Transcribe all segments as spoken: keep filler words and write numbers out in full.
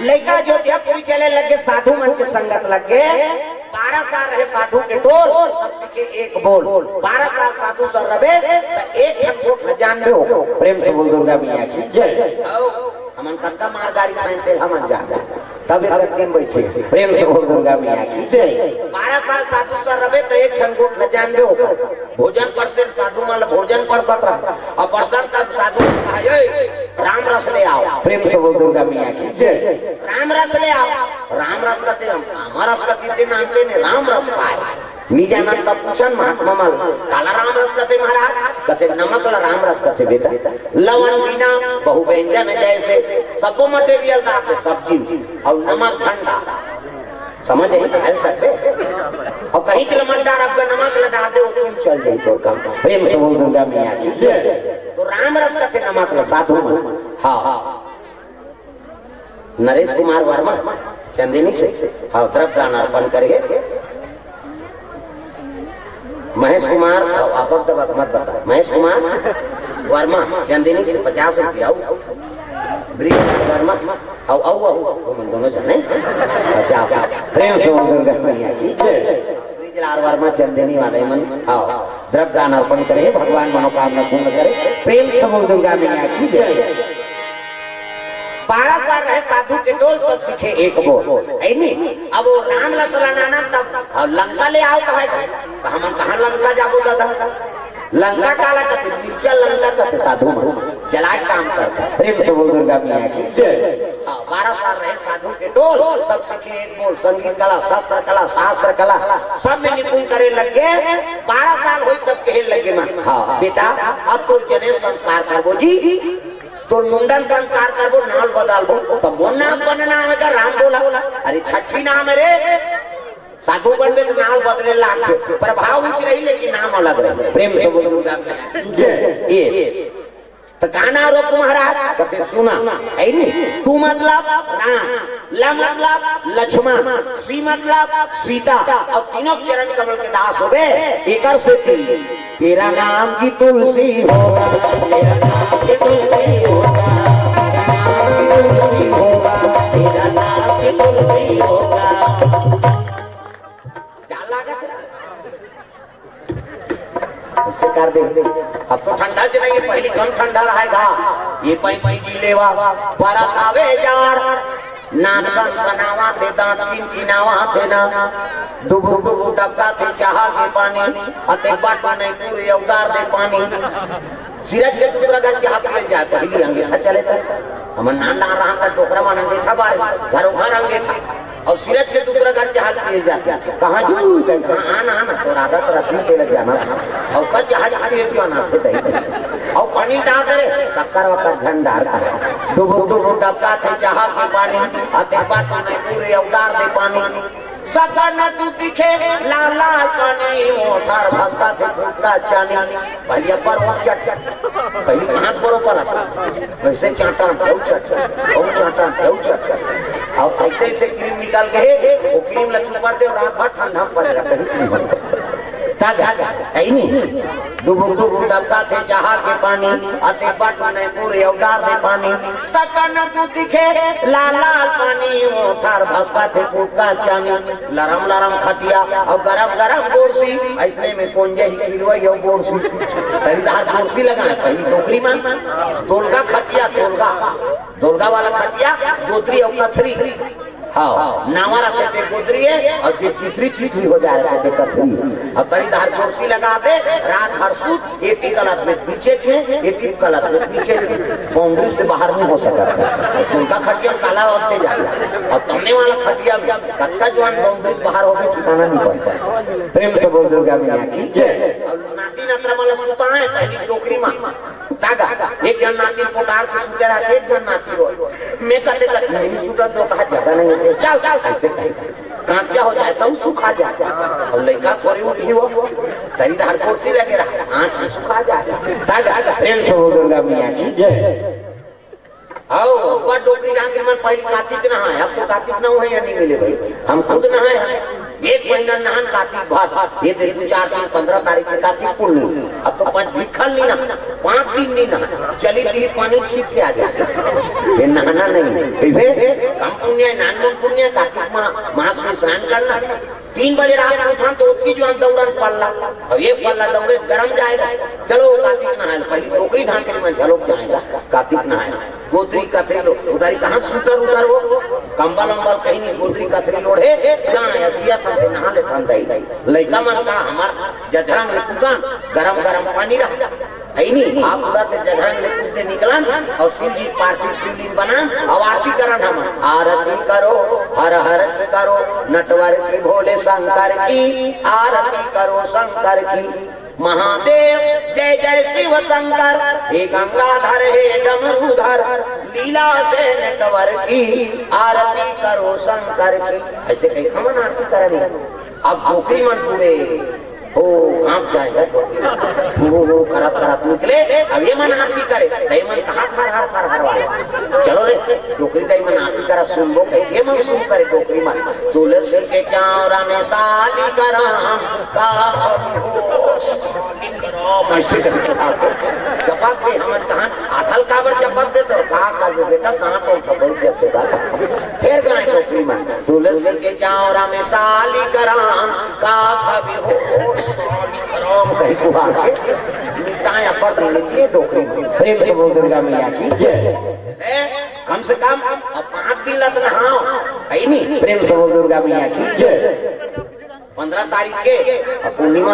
लइका जोतियापुरी चले लगे, साधु मन के संगत लगे। बारह साल रहे साधु के टोल, तब सीखे एक बोल। बारह साल साधु सर रहे, त एक ठन गोठ ल जानबे हो। प्रेम से बोल दुर्गा मैया की जय। हमन कतका मार गारी खाइन तेला हमन जान। तब एक गद्दी में बैठे। प्रेम से बोल दुर्गा मैया की जय। बारह साल साधु सर रहे, त एक ठन गोठ ल जानबे हो। भोजन परसे साधु मन ल भोजन परसत रहा। अउ परसत तब साधु मन कहा, "ए, राम रस ले आओ।" प्रेम से बोल दुर्गा मैया की जय। राम रस ले आओ। राम रस कथे, हम आमा रस कथे ते नानते ने, राम रस पाए। नी जानन तब पूछन महात्मा मन, काला राम रस कथे महाराज? कथे, नमक ला राम रस कथे बेटा। लवन बिना बहु व्यंजन जैसे, सबो मटेरियल डाल के सब्जी अउ नमक ठंडा। समझ आई? डाल सकते। अउ कहीं चल मत डार, आपका नमक लगा दे, वो क्यों चल जाए तो काम। प्रेम से बोल दुर्गा मैया की जय। तो राम रस कथे नमक ला साधु मन। हाँ। नरेश कुमार वर्मा चंदिनी से, हाँ, द्रव्य दान अर्पण करे। महेश कुमार, हाँ, आपन तब मत बता। महेश कुमार वर्मा चंदिनी से पचास रुपया। अउ ब्रिज वर्मा, अउ, अउ, अउ, तुम दोनों जने पचास। प्रेम से बोल दुर्गा मैया की जय। ब्रिजलाल वर्मा चंदिनी वाले मन, हाँ, द्रव्य दान अर्पण करे, भगवान मनोकामना पूर्ण करे। प्रेम से बोल दुर्गा मैया की जय। बारह साल रहे साधु के टोल, तब सीखे एक बोल। है नी? अब वो राम लसला नाना तब, अब लंका ले आओ कहा है, तो हम कहाँ लंका जाबो दादा? लंका काला कथे, मिर्चा लंका कथे साधु मन। जलाए काम करता। प्रेम से बोल दुर्गा मैया की जय। हाँ, बारह साल रहे साधु के टोल, तब सीखे एक बोल, संगीत कला, शस्त्र कला, शास्त्र कला, सब में निपुण करे लगे। बारह साल होई तब कहे लगे मन, हाँ, बेटा, अब तो जनेऊ संस्कार करबो जी, तोर मुंडन संस्कार करबो, नाव बदलबो। त मोर नाव बने नाव हे का राम बोला? अरे छठी नाम हे रे, साधु बनबे त नाव बदले लागथे, प्रभाव उच रही लेकिन नाम अलग रही। प्रेम से बोल दुर्गा मैया की जय। ये त का नाव रखहूं महाराज? कथे सुना, है नी? तू मतलब राम, ल मतलब लक्ष्मण, सी मतलब सीता, अउ तीनों चरण कमल के दास होबे, एकर सेती तेरा नाम की तुलसी होगा, तेरा नाम की तुलसी होगा, तेरा नाम की तुलसी होगा, तेरा नाम की तुलसी होगा। का लागत हे? अइसे कर दे। अब तो ठंडा च नहीं हे, पहिली कम ठंडा रहे गा। ये पई पई जी लेवा, परत आवे जाड़। नाक सनसनावत हे, दांत किनकिनावत हे ना। डुबुर डुबुर टपकत हे चाहा के पानी, अते बाट नहीं पूरे अउ डार दे पानी। सिरज के दूसरा घर चाहा पीए ल जाय, पहिली अंगेठा चले त। हमर नान नान रहा त डोकरा मन अंगेठा बारे, घरो घर अंगेठा। अउ सिरज के दूसरा घर चाहा पीए ल जाथे। कहाँ जू? हाँ, आना, आना, तोर आदत रतिहा के लग जाना। अउ का चाहा पीए क्यों ना थे दही? अउ पानी डार दे रे, शक्कर वक्कर झन डार का। डुबुर डुबुर टपकत हे चाहा के पानी, अते बाट नहीं पूरे अउ डार दे पानी। सकन तू दिखे लाल लाल पानी, ओठर भसकत हे फुटका चानी। भैया पर वो चट, पहली चाट बरोबर अस। वैसे चाटा, देव चट, देव चाटा, देव चट। अउ ऐसे ऐसे क्रीम निकल गए, वो क्रीम ला चुपर दे, रात भर ठंडा में पड़े रहे, कहीं क्रीम बन। ताजा, है नहीं? डुबुर डुबुर टपकत हे चाहा के पानी, अते बाट नहीं पूरे अउ डार दे पानी। सकन तू दिखे लाल लाल पानी, ओठर भसकत हे फुटका चानी। लरम लरम खटिया अउ गरम गरम गोरसी, अइसने में कोन जाही किरवई अउ गोरसी। तरी तहार गोरसी लगाए, पहिली डोकरी मन। दोलगा खटिया, दोलगा। दोलगा वाला खटिया, गोदरी अउ कथरी। हाँ, नावा रखे ते गोदरी हे, अउ जे चिथरी चिथरी हो जाए रखे ते कथरी। अउ तरी तहार गोरसी लगा दे, रात भर सूत, एक ही गलत में पीछे थे, एक ही गलत में पीछे थे। बाउंड्री से बाहर नहीं हो सकत। दुर्गा खटिया में काला होते जाता। अउ तमने वाला खटिया में कतका जवान बाउंड्री से बाहर होके ठिकाना नहीं पड़ता। प्रेम से बोल दुर्गा मैया की जय। अउ नाती नतरा मन ल सुताए, पहिली डोकरी मा। तागा, एक झन नाती पोटार के सुते रहते, एक झन नाती रोए। मैं कते कते नहीं सुता तो कहा ज्यादा नहीं होते। चल, चल, ऐसे कहे। कांचा हो जाए तो सुखा जाए। अउ लइका थोड़ी उठी हो, तरी तहार गोरसी लगे रहा, आँच में सुखा जाए। तागा, प्रेम से बोल दुर्गा मैया की जय। हव, अब्बड़ डोकरी रांध के मन पहिली कातिक नहाय, अब तो कातिक नहाय या नहीं मिले भाई, हम खुद नहाय हन। एक महीना नहान कातिक भर, ये दे दू चार दिन, पंद्रह तारीख के कातिक पुन्नी, अब तो पाँच भिखल नहीं नहा, पाँच दिन नहीं नहा, चली दी पानी छीत के आ जाए। ये नहाना नहीं, कैसे? कम पुण्य है, नानमन पुण्य है, कातिक मा-, मास में स्नान करना। तीन बजे रात में उठन तो ओतकी जुवान दौड़न पल्ला, अब एक पल्ला दौड़े गरम जाएगा। चलो कातिक नहाय, पहिली डोकरी ढांके में चलो जाएगा, कातिक नहाय। गोदरी कथरी लो, उधारी कहाँ सूटर उटर हो, कंबल अम्बल कहीं नहीं, गोदरी कथरी लोढ़े, जाए अदिया थन ते नहा ले थन दई। लइका मन का हमार जझरंग ले कुदन, गरम गरम पानी रह, है नहीं, आप पूरा ते जझरंग ले कूद के निकलन और शिव जी पार्थिव शिवलिंग बनान और आरती करन हम। आरती करो, हर हर करो, नटवर की भोले शंकर की, आरती करो शंकर की। महादेव जय जय शिव शंकर, हे गंगाधर हे डमरूधर, लीला से नटवर की, आरती करो शंकर की। ऐसे कहीं खमन आरती करनी। अब गोपी मन पूरे हो, कांप जाएगा। हो, हो, करत, करत निकले। अब ये मन आरती करे, त ये मन कहाँ हर, हर, हर, हर वाले। चलो रे, डोकरी दाई मन आरती करा, सुनबो कहे, ये मन शुरू करे डोकरी मन। तुलसी के चौरा में साली कराम, का कभी हो, साली कराम, ऐसे करके चपक दे, हमन कहा, आठल काबर चपक दे तो, का कर दे बेटा, कहाँ तो बहुत जैसे बात। फिर गाय डोकरी मन, तुलसी के चौरा में साली कराम, का कभी हो, साली कराम कही कुहा के, मिटाया पकड़ लेती है डोकरी में। प्रेम से बोल दुर्गा मैया की जय। ए, कम से कम अब पाँच दिन लग रहा हूँ, है नहीं? प्रेम से बोल दुर्गा मैया की जय। पंद्रह तारीख के अब पूर्णिमा।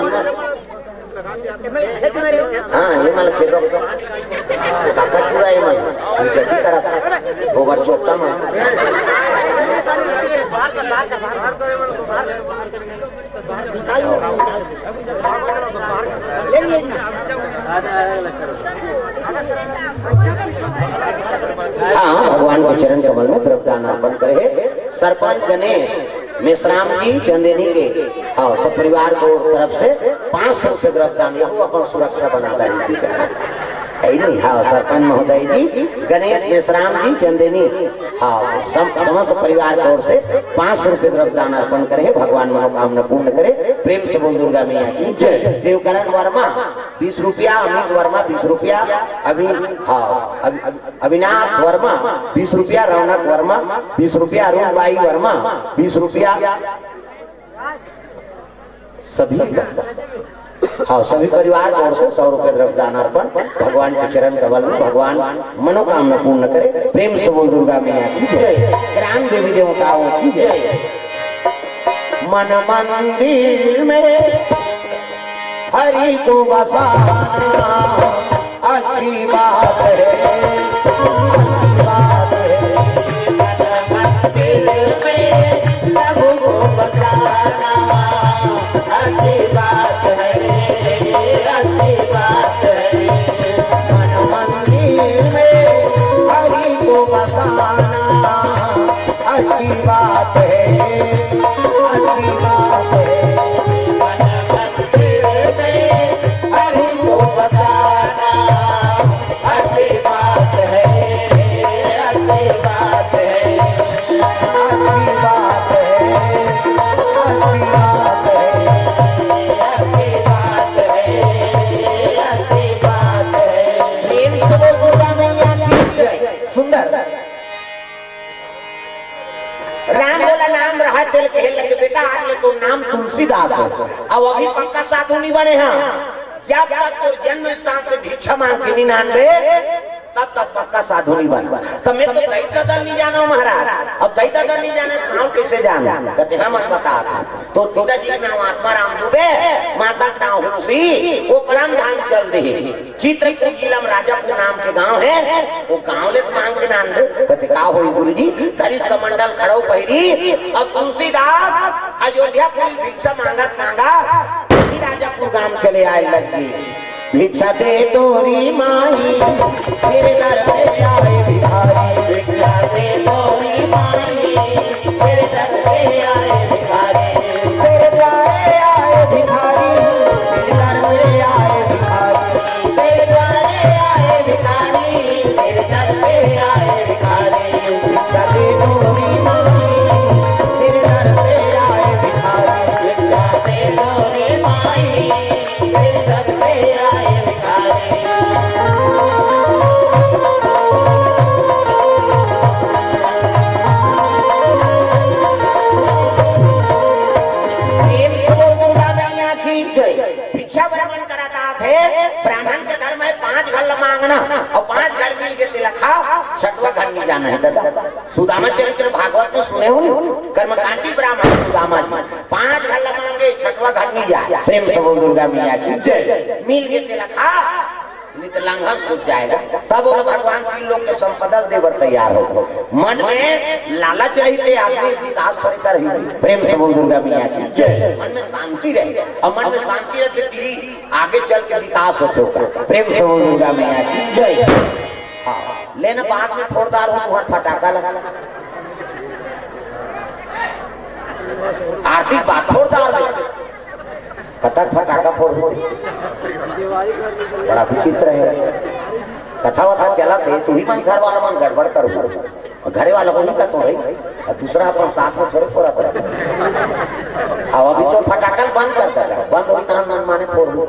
हाँ, ये मन खेदो। ताकत पूरा ये मन। हम जल्दी करा था। गोबर चोपता मन। हाँ, भगवान के चरण कमल में द्रव्य दान अर्पण करे हे सरपंच गणेश मेश्राम जी चंदेनी के, हाँ, सब परिवार को तरफ से पाँच सौ रुपये द्रव्य दान, यह अपन सुरक्षा बना देंगे। है नहीं? हाँ, सरपंच महोदय जी, गणेश मेश्राम जी चंदेनी, हाँ, सम-, समस्त परिवार की ओर से पाँच सौ रुपये द्रव्य दान अर्पण करे, भगवान मनोकामना पूर्ण करे। प्रेम से बोल दुर्गा मैया की जय। देवकरण वर्मा बीस रुपया, अमित वर्मा बीस रुपया, अभी, हाँ, अभी, अभी अविनाश वर्मा बीस रुपया, रौनक वर्मा बीस रुपया, अरुण बाई वर्मा बीस रुपया, सभी, हाँ, सभी परिवार की ओर से सौ रुपये द्रव्य दान अर्पण भगवान के चरण कमल में, भगवान मनोकामना पूर्ण करे। प्रेम से बोल दुर्गा मैया की जय, ग्राम देवी देवताओं की जय। मन मंदिर में हरि को बसाना अच्छी बात है, अच्छी बात है। मन मंदिर में प्रभु को बसाना अच्छी बात है, अच्छी बात है। मन मंदिर में हरि को बसाना अच्छी बात है, अच्छी बात है। मन मंदिर में हरि को बसाना अच्छी बात है, अच्छी बात है, अच्छी बात है, अच्छी बात है, अच्छी बात है, अच्छी बात है। प्रेम से बोल दुर्गा मैया की जय। सुंदर। राम बोला नाम रहा, तेल कहे लगे, "बेटा, आज ले तो नाम तुलसीदास है।" अब अभी पक्का साधु नहीं बने हैं। जब तक तोर जन्म स्थान से भिक्षा मांग के नहीं नानबे, तब तक पक्का साधु नहीं बन। तो मैं तो दई ददा नहीं जाना महाराज, अब दई ददा नहीं जाने तो हम कैसे जाना? कहते, "हम बता था।" तो पिताजी के नाम आत्मा राम दुबे, माता के नाम हुलसी, वो परम धाम चल दे। चित्रकूट जिला में राजापुर नाम के गांव है, वो गांव ले तो मांग के नाम दे। कहते, "का होई गुरुजी?" धरिस कमंडल खड़ो पहिरी, अब तुलसीदास अयोध्यापुरी भिक्षा मांगत मांगा, राजापुर गांव चले आए लग गए। भिक्षा दे तोरी माई, फिर दर पे आए भिखारी। भिक्षा दे तोरी माई, फिर दर पे आए भिखारी। फिर जाए आए भिखारी, फिर दर पे आए भिखारी। फिर जाए आए भिखारी, फिर दर पे आए प्रेम से बोल दुर्गा मैया की जय। भिक्षा भ्रमण करत आथे, ब्राह्मण के घर में पांच घर ल मांगना, अउ पांच घर मिल के तेला खा, छठवा घर नहीं जाना है दादा। सुदामा चरित्र भागवत में सुने हो नहीं? कर्मकांडी ब्राह्मण सुदामा जी, पांच घर ल मांगे, छठवा घर नहीं जाए। प्रेम से बोल दुर्गा मैया की जय। मिल के तेला खा, नहीं तो लंघन सूझ जाएगा। तब वो भगवान तीन लोग के संपदा दे बर तैयार हो। मन में लालच रहिथे, आदमी विकास थोड़ी करही। प्रेम से बोल दुर्गा मैया की जय। मन में शांति रहे, अउ मन में शांति रहे तो आगे चल के विकास होथे ओकर। प्रेम से बोल दुर्गा मैया की जय। हाँ, लेना बाद में फोड़ डारहूं तुम्हार फटाका ला। आरती के बाद फोड़ डारहूं। कतक फटाका फोड़हूं। बड़ा विचित्र है। कथा वथा चलत हे, तुही मन घर वाला मन गड़बड़ करहू। अउ घरे वाला को नहीं कहत हो भाई, अउ दूसरा अपन साथ में थोड़े फोड़त रहे। अब अभी तो फटाका बंद कर देगा, बंद होई तहन मन माने फोड़हू।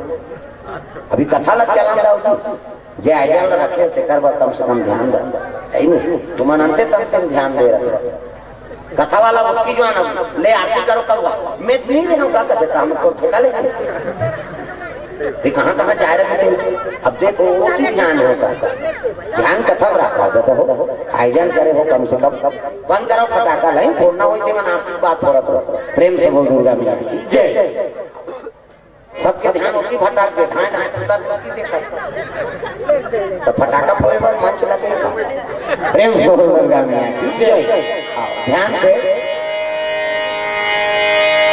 अभी कथा ला चलन दव जी, जे आयोजन ला रखे तेकर बर कम से कम ध्यान दे। है नहीं, तुमन अंते तंते ध्यान दे रहे। कथा वाला उठकी जो है ना, ले आरती करो, करो। मैं नहीं रहे हूँ, का कहते, हम तो ठेका ले। ते कहाँ कहाँ जाए रहे थे? अब देखो, वो की ध्यान होता है। ध्यान कथा में रखा जाता हो, आयोजन करे हो कम से कम। बंद करो फटाका, नहीं फोड़ना होई, ते मन आरती बात हो रहा। प्रेम से बोल दुर्गा मैया की जय। सबके ध्यान होती फटाक दे, ढाई ढाई टूटा टूटी देखा। तो फटाका फोड़े बर मंच लगे। प्रेम से बोल दुर्गा मैया की जय। हाँ, ध्यान से।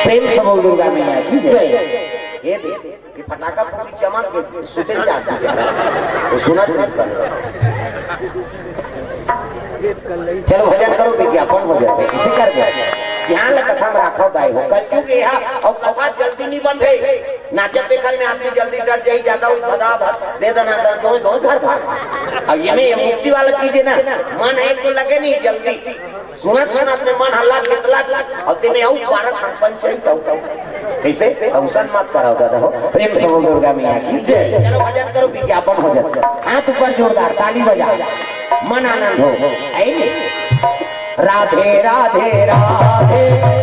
प्रेम से बोल दुर्गा मैया की जय। ये दे, ये फटाका पूरी चमक के सुते जाती है। वो सुना नहीं। चलो भजन करो, विज्ञापन हो जाते, इसी कर दे। ध्यान ल कथा में राखो दाई हो, कलयुग ये है, और कथा जल्दी नहीं बंधे। नाचे पेखर में आदमी जल्दी डर जाई, ज्यादा उस भदा भद दे देना, दो, दो, दो घर भाग। अब ये में ये मुक्ति वाला चीज है ना, मन है तो लगे नहीं जल्दी। सुनत सुनत में मन हल्ला खेतला, और ते में आऊ बारह खन पंचायत आऊ। कैसे? अवसन मत कराओ दादा हो। प्रेम से बोल दुर्गा मैया की जय। चलो भजन करो, विज्ञापन हो जाता। हाथ ऊपर जोरदार, ताली बजा, मन आनंद हो। आई नहीं? राधे राधे राधे,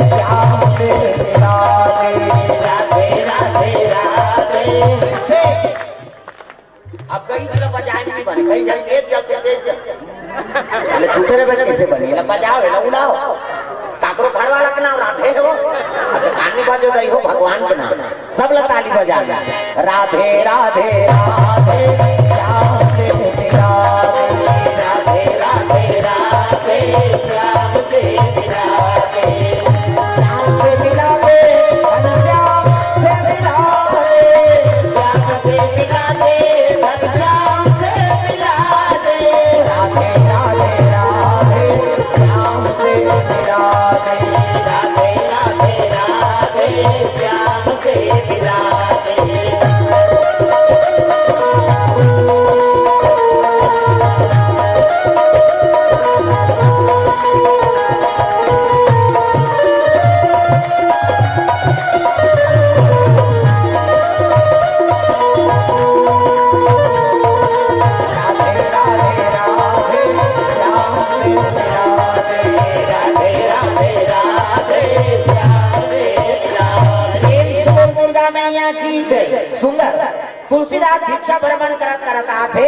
श्याम से राधे। राधे राधे राधे। अब कहीं तरह बजाए नहीं बने, कहीं जाए तेज चलते, तेज चलते। अरे चुपे रहे, कैसे बनी? ला बजाओ, ला उड़ाओ। काकरो घर वाला के नाम राधे हो, अब तो कान नहीं बाजो, दई हो भगवान के नाम। सब ला ताली बजा ले। राधे राधे राधे, श्याम से मिला दे। राधे राधे राधे, श्याम से मिला दे। श्याम से मिला दे, श्याम से मिला दे। श्याम से मिला दे, श्याम से मिला दे। राधे राधे राधे, श्याम से मिला दे। राधे राधे राधे, श्याम से मिला दे। प्रेम से बोल दुर्गा मैया की जय। सुंदर। तुलसीदास भिक्षा भ्रमण करत करत आथे,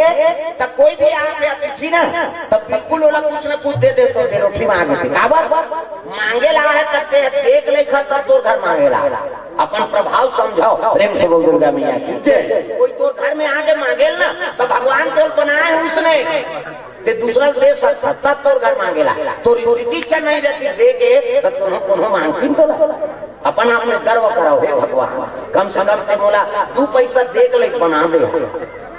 त कोई भी आथे अतिथि ना, त बिल्कुल ओला कुछ न कुछ दे दे, तो बेरोठी मांगे थे। काबर? मांगे ला है, तब ते देख ले खर, तब तोर घर मांगे ला। अपन प्रभाव समझाओ। प्रेम से बोल दुर्गा मैया की जय। कोई तोर घर में आके मांगे ना, तो भगवान तो बनाए है उसने। ते दूसरा देश तब तोर घर मांगेला, तोर स्थिति अच्छा नहीं रहती, दे के तो कोनो, कोनो मांगती तो ना। अपन आप में गर्व कराओ, हे भगवान, कम से कम ते मोला दू पैसा दे के ले बना दे।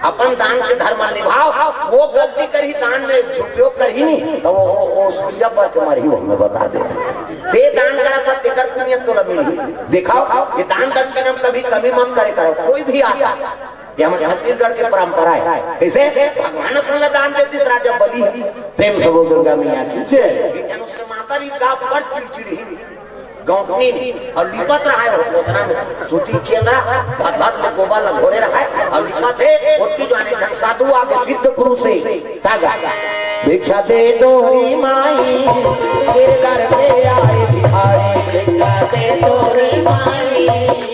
अपन दान के धर्म निभाओ, वो गलती करही, दान में दुरुपयोग करही नहीं, तो वो, वो, वो सुइया पर के मरही, वो हमें बता दे। ते दान करा था, तेकर पुण्य तोला मिलही। दिखाओ, ये दान दक्षिणा में कभी कमी मत करे करो, कोई भी आता। ये हमर छत्तीसगढ़ के परंपरा है। कैसे? भगवान संग दान देती राजा बलि। प्रेम से बोल दुर्गा मैया की जय। ये जन उसके माता री का बड़ चिड़चिड़ी। गौंटनी में अउ लिपत रहय ओ कोतना में सूती चेंदरा, भदभद में गोबर ल घोरे रहय अउ लिपत हे। ओतकी जुवार एक झन साधु आगे, सिद्ध पुरुष हे, का गा, भिक्षा दे तोरी माई, तेरे दर पे आए भिखारी, भिक्षा दे तोरी माई,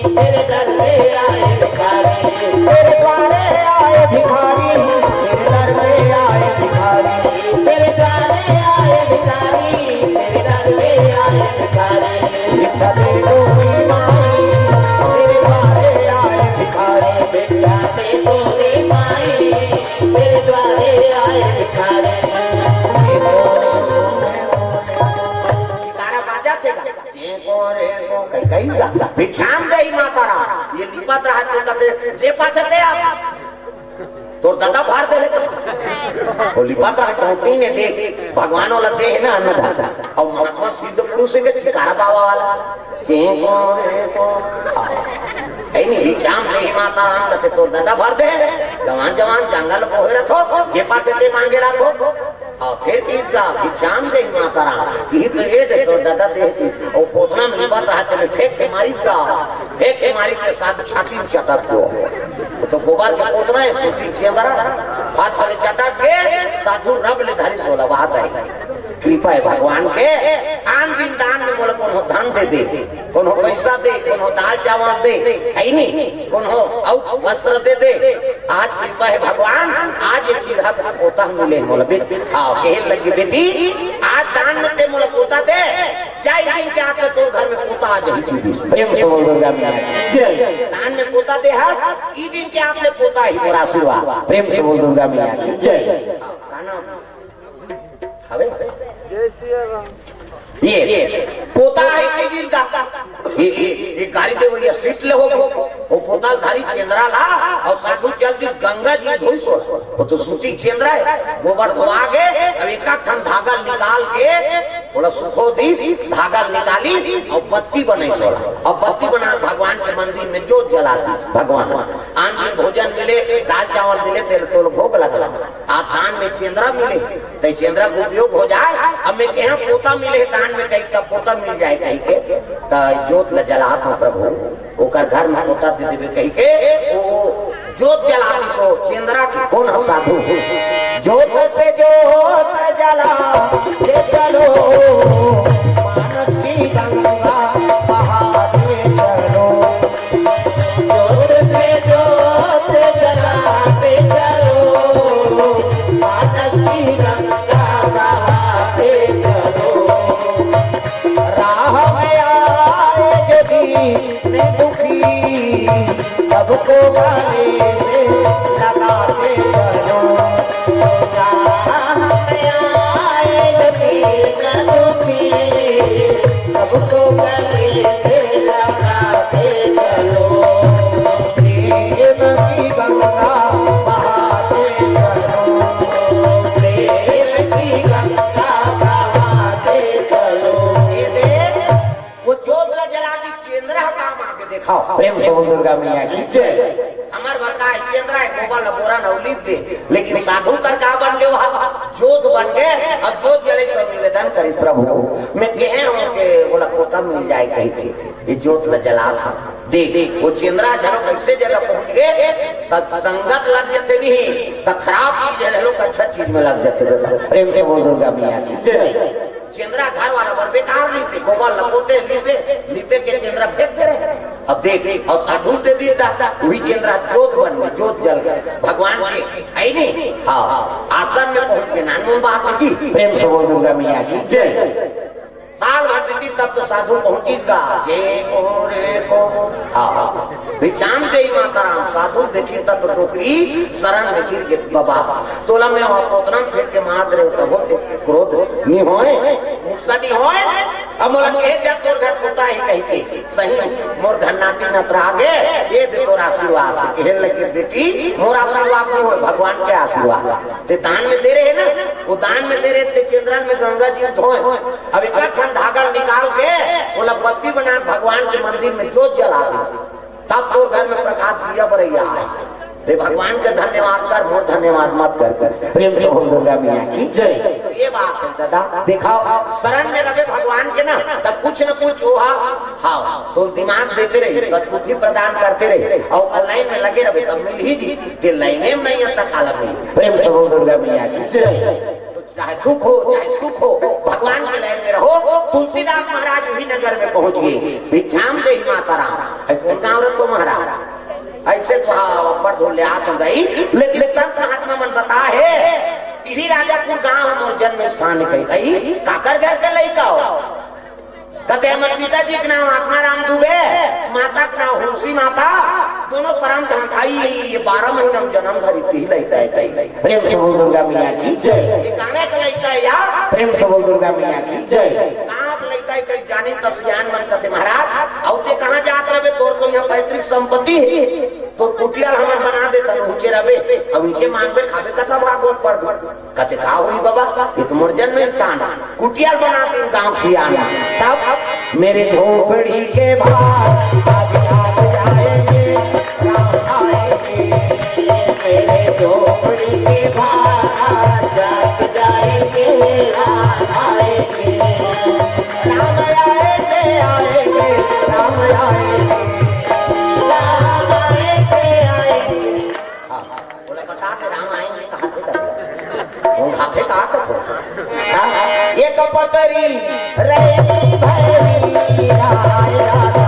तेरे दर पे आए भिखारी, तेरे द्वारे आए भिखारी, तेरे दर पे आए भिखारी, तेरे द्वारे आए भिखारी, तेरे दर पे आए भिखारी। भिक्षा दे तोरी माई, तेरे द्वारे आए भिखारी, भिक्षा दे तोरी माई, तेरे द्वारे आए भिखारी। तारा बाजा थे का? जे को रे को, कई, कई ला। भिक्षाम देहि माता राम। ये लिपत रहय त कथे, जे पाछे ते आ। तोर ददा भर दे हे। ओ लिपत रहय त तीन हे देख, भगवान वाला दे हे ना अन्नदाता। अउ मम्मा सिद्ध पुरुष हे के चिकारा बाबा वाला। जे को रे को। हे नहीं, भिक्षाम देहि माता राम, कथे तोर ददा भर दे हे। जवान जवान जंगल बोहे रथो, जे पाछे ते मांगे रथो। अउ फेर गीत गा, भिक्षाम देहि माता राम, इही तो ये दे तोर ददा दे हे। अउ पोथना में लिपत रहय त फेंक के मारिस गा, फेंक के मारिस के साधु छाती में चटक दो। वो तो गोबर के पोथना हे, सूती चेंदरा, हाथ वाले चटक के साधु रब ले धरिस ओला, बात हे। कृपा हे भगवान के, आन दिन दान में मोला कोनो धन दे दे, कोनो पैसा दे, कोनो दाल चावल दे, हे नहीं, कोनो अउ वस्त्र दे दे। आज कृपा हे भगवान, आज ये चिरहा के पोता मिले मोला। बे-, हाँ, कहे लगे, "बेटी, आज दान में ते मोला पोता दे, जा ई दिन के आके तोर घर में पोता आ जाही।" प्रेम से बोल दुर्गा मैया की जय। दान में पोता दे हस, ई दिन के आके पोता ही मोर आशीर्वाद। प्रेम से बोल दुर्गा मैया की जय। हाँ, का नाम? हवे? ये, ये पोता हे कि जिसका? ये, ये, ये गाड़ी दे भैया, सीट ले हो गो। वो पोता धारी चेंदरा ला अउ साधु चल दिस गंगा जी धोई सो। वो तो सूती चेंदरा हे, गोबर धोवा गे, अउ एक ठन धागा निकाल के ओला सुखो दिस, धागा निकालिस अउ बत्ती बनाइस ओला। अउ बत्ती बना भगवान के मंदिर में जोत जला दिस। भगवान आन दिन भोजन मिले, दाल चावल मिले, तेल तोल भोग लगला। आ दान में चेंदरा मिले, त चेंदरा के उपयोग हो जाय। अब मैं कहे पोता मिले हे दान में, कही तब पोता मिल जाय कही के, त जोत ल जलात हंव प्रभु, ओकर घर में पोता दे देबे कही के, ओ जोत जला दिस ओ चेंदरा के। कोन ह साधु? जोत से जोत जला के चलो, मानस की गंगा बहाते चलो। जोत से जोत जलाते चलो, मानस की गंगा बहाते चलो। राह में आए जो दीन दुखी, सबको गले से लगाते चलो। राह में आए जो दीन दुखी, सबको गले से लगाते चलो। प्रेम की गंगा बहाते चलो, प्रेम की गंगा बहाते चलो। ये देख, वो जोत ला जला दी, चेंद्रा काम आके देखा। प्रेम से बोल दुर्गा मैया की जय। हमर बरका हे चेंद्रा हे, गोबर ल बोरा न उलीप दे, लेकिन साधु कर का बन गे, वहाँ जोत बन गे। अब जोत जले से निवेदन करिस प्रभु, मैं कहे हंव के ओला पोता मिल जाय कही के, ये जोत ल जलात हंव। देख, वो चेंद्रा झरो कइसे जगह पहुंच गे, तब संगत लग जथे नहीं, तब खराब चीज हे लोग अच्छा चीज में लग जथे। प्रेम से बोल दुर्गा मैया की जय। चेंद्रा घर वाला बर बेकार नहीं से, गोबर ल पोते लीपे, लीपे के चेंद्रा फेंक दे रहे। अब देख, अउ साधु दे दिए दादा, वही चेंद्रा जोत बन गे, जोत जल गे। भगवान के हे नहीं, हाँ, आसन में पहुंच के नानू बात की। प्रेम से बोल दुर्गा मैया की जय। साल भर बीतिस तब तो साधु पहुंचिस गा, जे को रे को। हाँ, हाँ। भिक्षाम देहि माता राम, साधु देखिस तब तो डोकरी शरण में गिर गे, बाबा, तोला मैं वहाँ पोतना फेंक के मार दे रहे हो, तब होते क्रोध नहीं होय, गुस्सा नहीं होय। अब मोला कहे जा तोर घर पोता हे कही के, सही मोर घर नाती नतरा गे, ये दे तोर आशीर्वाद। कहे लगे, बेटी, मोर आशीर्वाद नहीं होय, भगवान के आशीर्वाद। ते दान में दे रहे ना, वो दान में दे रहे ते चेंद्रा में गंगा जी धोए। अब एक ठन धागा निकाल के ओला बत्ती बना, भगवान के मंदिर में जोत जला दे, तब तोर घर में प्रकाश दिया बरैया आय। ते भगवान के धन्यवाद कर, मोर धन्यवाद मत कर। प्रेम से बोल दुर्गा मैया की जय। ये बात है दादा, देखा, शरण में रहे भगवान के ना, तब कुछ न कुछ वो हा, हाँ, तो दिमाग देते रहे, सद्बुद्धि प्रदान करते रहे, और लाइन में लगे रहे, तब मिल ही जी। ये लाइने में नहीं आता कालम नहीं। प्रेम से बोल दुर्गा मैया की जय। तो चाहे दुख हो, चाहे सुख हो, भगवान के लाइन में रहो। तुलसीदास महाराज यही नगर में पहुंच गए। भिक्षाम दे माता राम। अरे कौन गाँव रहे तो महाराज? ऐसे तो हाँ, अब्बड़ धोले आ तो गई, लेकिन संत महात्मा मन बता है, इही राजापुर गांव मोर जन्म स्थान कही। "अई, काकर घर के लइका हो?" कते, "हमर पिताजी के नाम आत्माराम दुबे, माता के नाम हुंसी माता, दोनों परम धाम।" "अई, ये बारह महीना में जन्म धरी, तिही लइका है कही।" प्रेम से बोल दुर्गा मैया की जय। ये गाँव के लइका है यार। प्रेम से बोल दुर्गा मैया की जय। गाँव के लइका है कही, जानी तो सियान मन कथे, "महाराज, अउ ते कहाँ जात रहे? तोर तो यहाँ पैतृक संपत्ति है।" तो कुटिया हमर बना दे, तब ऊंचे रहे। अब नीचे मांगबे, खाबे, कथा भागवत पढ़बे। कथे, "का होई बाबा, ये तो मोर जन्म स्थान है।" कुटिया बना दे गांव सियान। तब मेरे झोपड़ी के बाहर आज रात जाएंगे, राम आएंगे। मेरे झोपड़ी के बाहर आज रात जाएंगे, राम आएंगे। राम आएंगे, आएंगे, राम आएंगे। हाँ, बोला, "बता दे, राम आएंगे, कहाँ थे तब?" वो कहाँ थे, कहाँ तक हो? हाँ, एक पतरी रही भैरी राय राजा।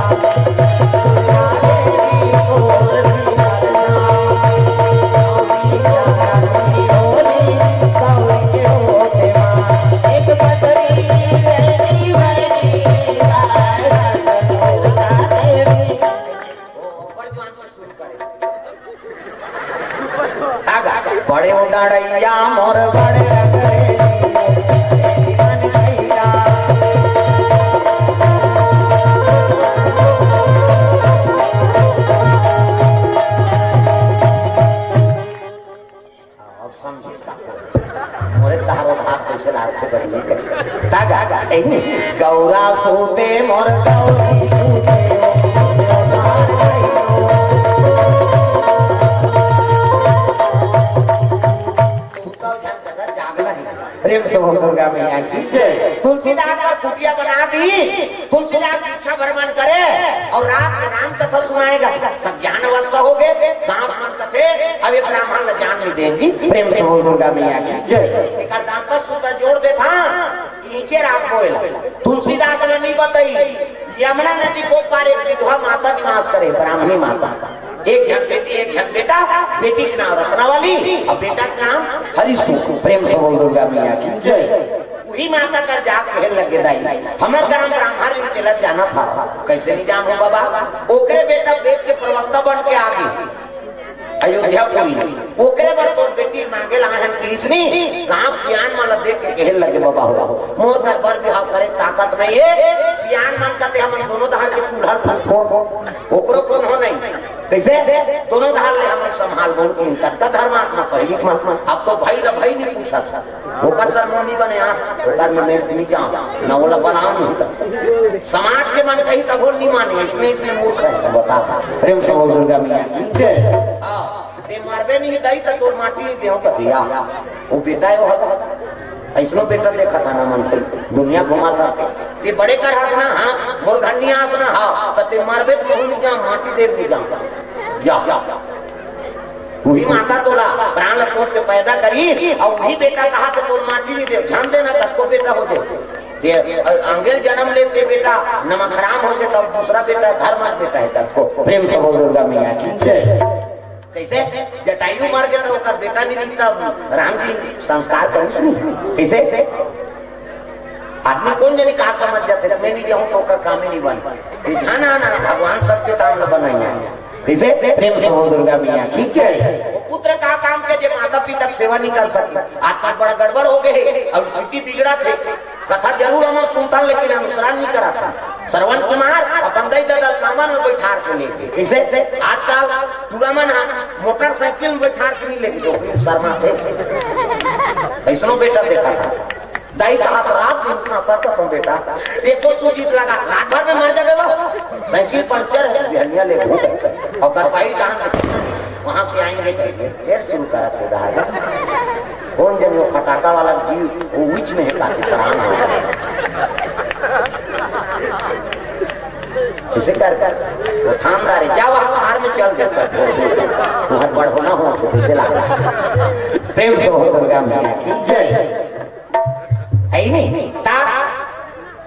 एक पतरी रही भैरी राय राजा। बड़े उडाड़ैया मोर बड़े अंग्रेजी मन भैया। अब समझिस का? मोरे तहारो हाथ जैसे लागथे बहिनी के। का गा, गा, एही में, "गौरा सोते मोर गौरी सोते।" सुतल झन जगत जागला ही। प्रेम से बोल दुर्गा मैया की जय। तुलसीदास का कुटिया बना दी, तुलसीदास भिक्षा भ्रमण करे और रात में राम कथा सुनाएगा। सज्ञान अवस्था हो गए, गांव मन कथे, अब ये ब्राह्मण ला जान नहीं देंगी। प्रेम से बोल दुर्गा मैया की जय। एकर दांपत्य सूत्र जोड़ देथा, नीचे राख बोएला। तुलसीदास ने नहीं बताई, यमुना नदी को पार एक विधवा माता निवास करे, ब्राह्मणी माता। एक झन बेटी, एक झन बेटा, बेटी के नाम रत्नावली और बेटा के नाम हरिशु। प्रेम से बोल दुर्गा मैया की जय। वही माता कर जाके कहे लगे, "दाई, हमर ग्राम ब्राह्मण तेला जाना था, कैसे नहीं जान हो बाबा?" ओकरे बेटा वेद के प्रवक्ता बन के आ गए अयोध्यापुरी। ओकरे बर तोर बेटी मांगे ला हन कृष्णी, गांव सियान मन ला देख के कहे लगे, "बाबा हो, मोर घर बर बिहाव करे ताकत नहीं है, सियान मन कथे हमन दोनों दहा के चूल्हा फूट फोड़, ओकरो कोनो नहीं।" कैसे? दोनों धार ले हमन संभाल बोल के इनका त धर्मात्मा पहली महात्मा। अब तो भाई ला भाई नहीं पूछा था। ओकर सर मोनी बने आप, ओकर में मैं नहीं जाऊँ, न ओला बनाओ नहीं कर। समाज के मन कहीं तब नहीं माने, इसमें इसमें मूर्ख है, बता था। प्रेम से बोल दुर्गा मैया की जय। हाँ, ते मारबे नहीं दाई त तोर माटी नहीं देहो कथिया। वो बेटा है वो हता। ऐसनो बेटा देखा था ना मन के, दुनिया घुमा था। ते बड़े कर हस ना, हाँ, मोर घर नहीं आस ना, हाँ, त ते मारबे त महू नहीं जाऊँ, माटी दे नहीं जाऊँ। या, या, या। वही माता तोला प्राण सोच के पैदा करी और वही बेटा कहा तो तोर माटी नहीं दे, ध्यान देना, तब को बेटा हो दे। ये अंगेल जन्म लेते बेटा नमक हराम हो गए, तब दूसरा बेटा धर्म बेटा है, तब को। प्रेम से बोल दुर्गा मैया की जय। कैसे? जटायु मर गया तो ओकर बेटा नहीं दिखता, राम जी संस्कार करिस नहीं। कैसे? आदमी कौन जनी का समझ जाते, मैं नहीं जाऊँ तो ओकर काम ही नहीं बन। ये ध्यान आना, भगवान सबके काम ला बनाइए। कैसे? प्रेम से बोल दुर्गा मैया की जय। वो पुत्र का काम के जे माता पिता के सेवा नहीं कर सके, आज तक बड़ा गड़बड़ हो गए और स्थिति बिगड़ा थे। कथा जरूर हम सुनता, लेकिन अनुसरण नहीं करा था। श्रवण कुमार अपन दई ददल कामन में बैठार के ले गए। कैसे? आजकल पूरा मन हम मोटरसाइकिल में बैठार के नहीं लेके जो शर्मा थे। ऐसनो बेटा देखा था। दाई कहा तो रात दिन खांसा कसम बेटा, एको सूजी लगा, रात भर में मर जाबे वो। साइकिल पंचर है, बिहनिया ले घूम। और करपाई कहाँ से? वहां से आएंगे कहेंगे, फिर शुरू करा थे धारणा। कौन जन वो फटाका वाला जीव, वो उच में है, ताकि परान हो जाए। इसे कर कर वो थामदार है, जा वहाँ खार में चल दे कर, बहुत बढ़ होना हो तो पीछे ला। प्रेम से हो दुर्गा मैया की जय। है ही नहीं। ता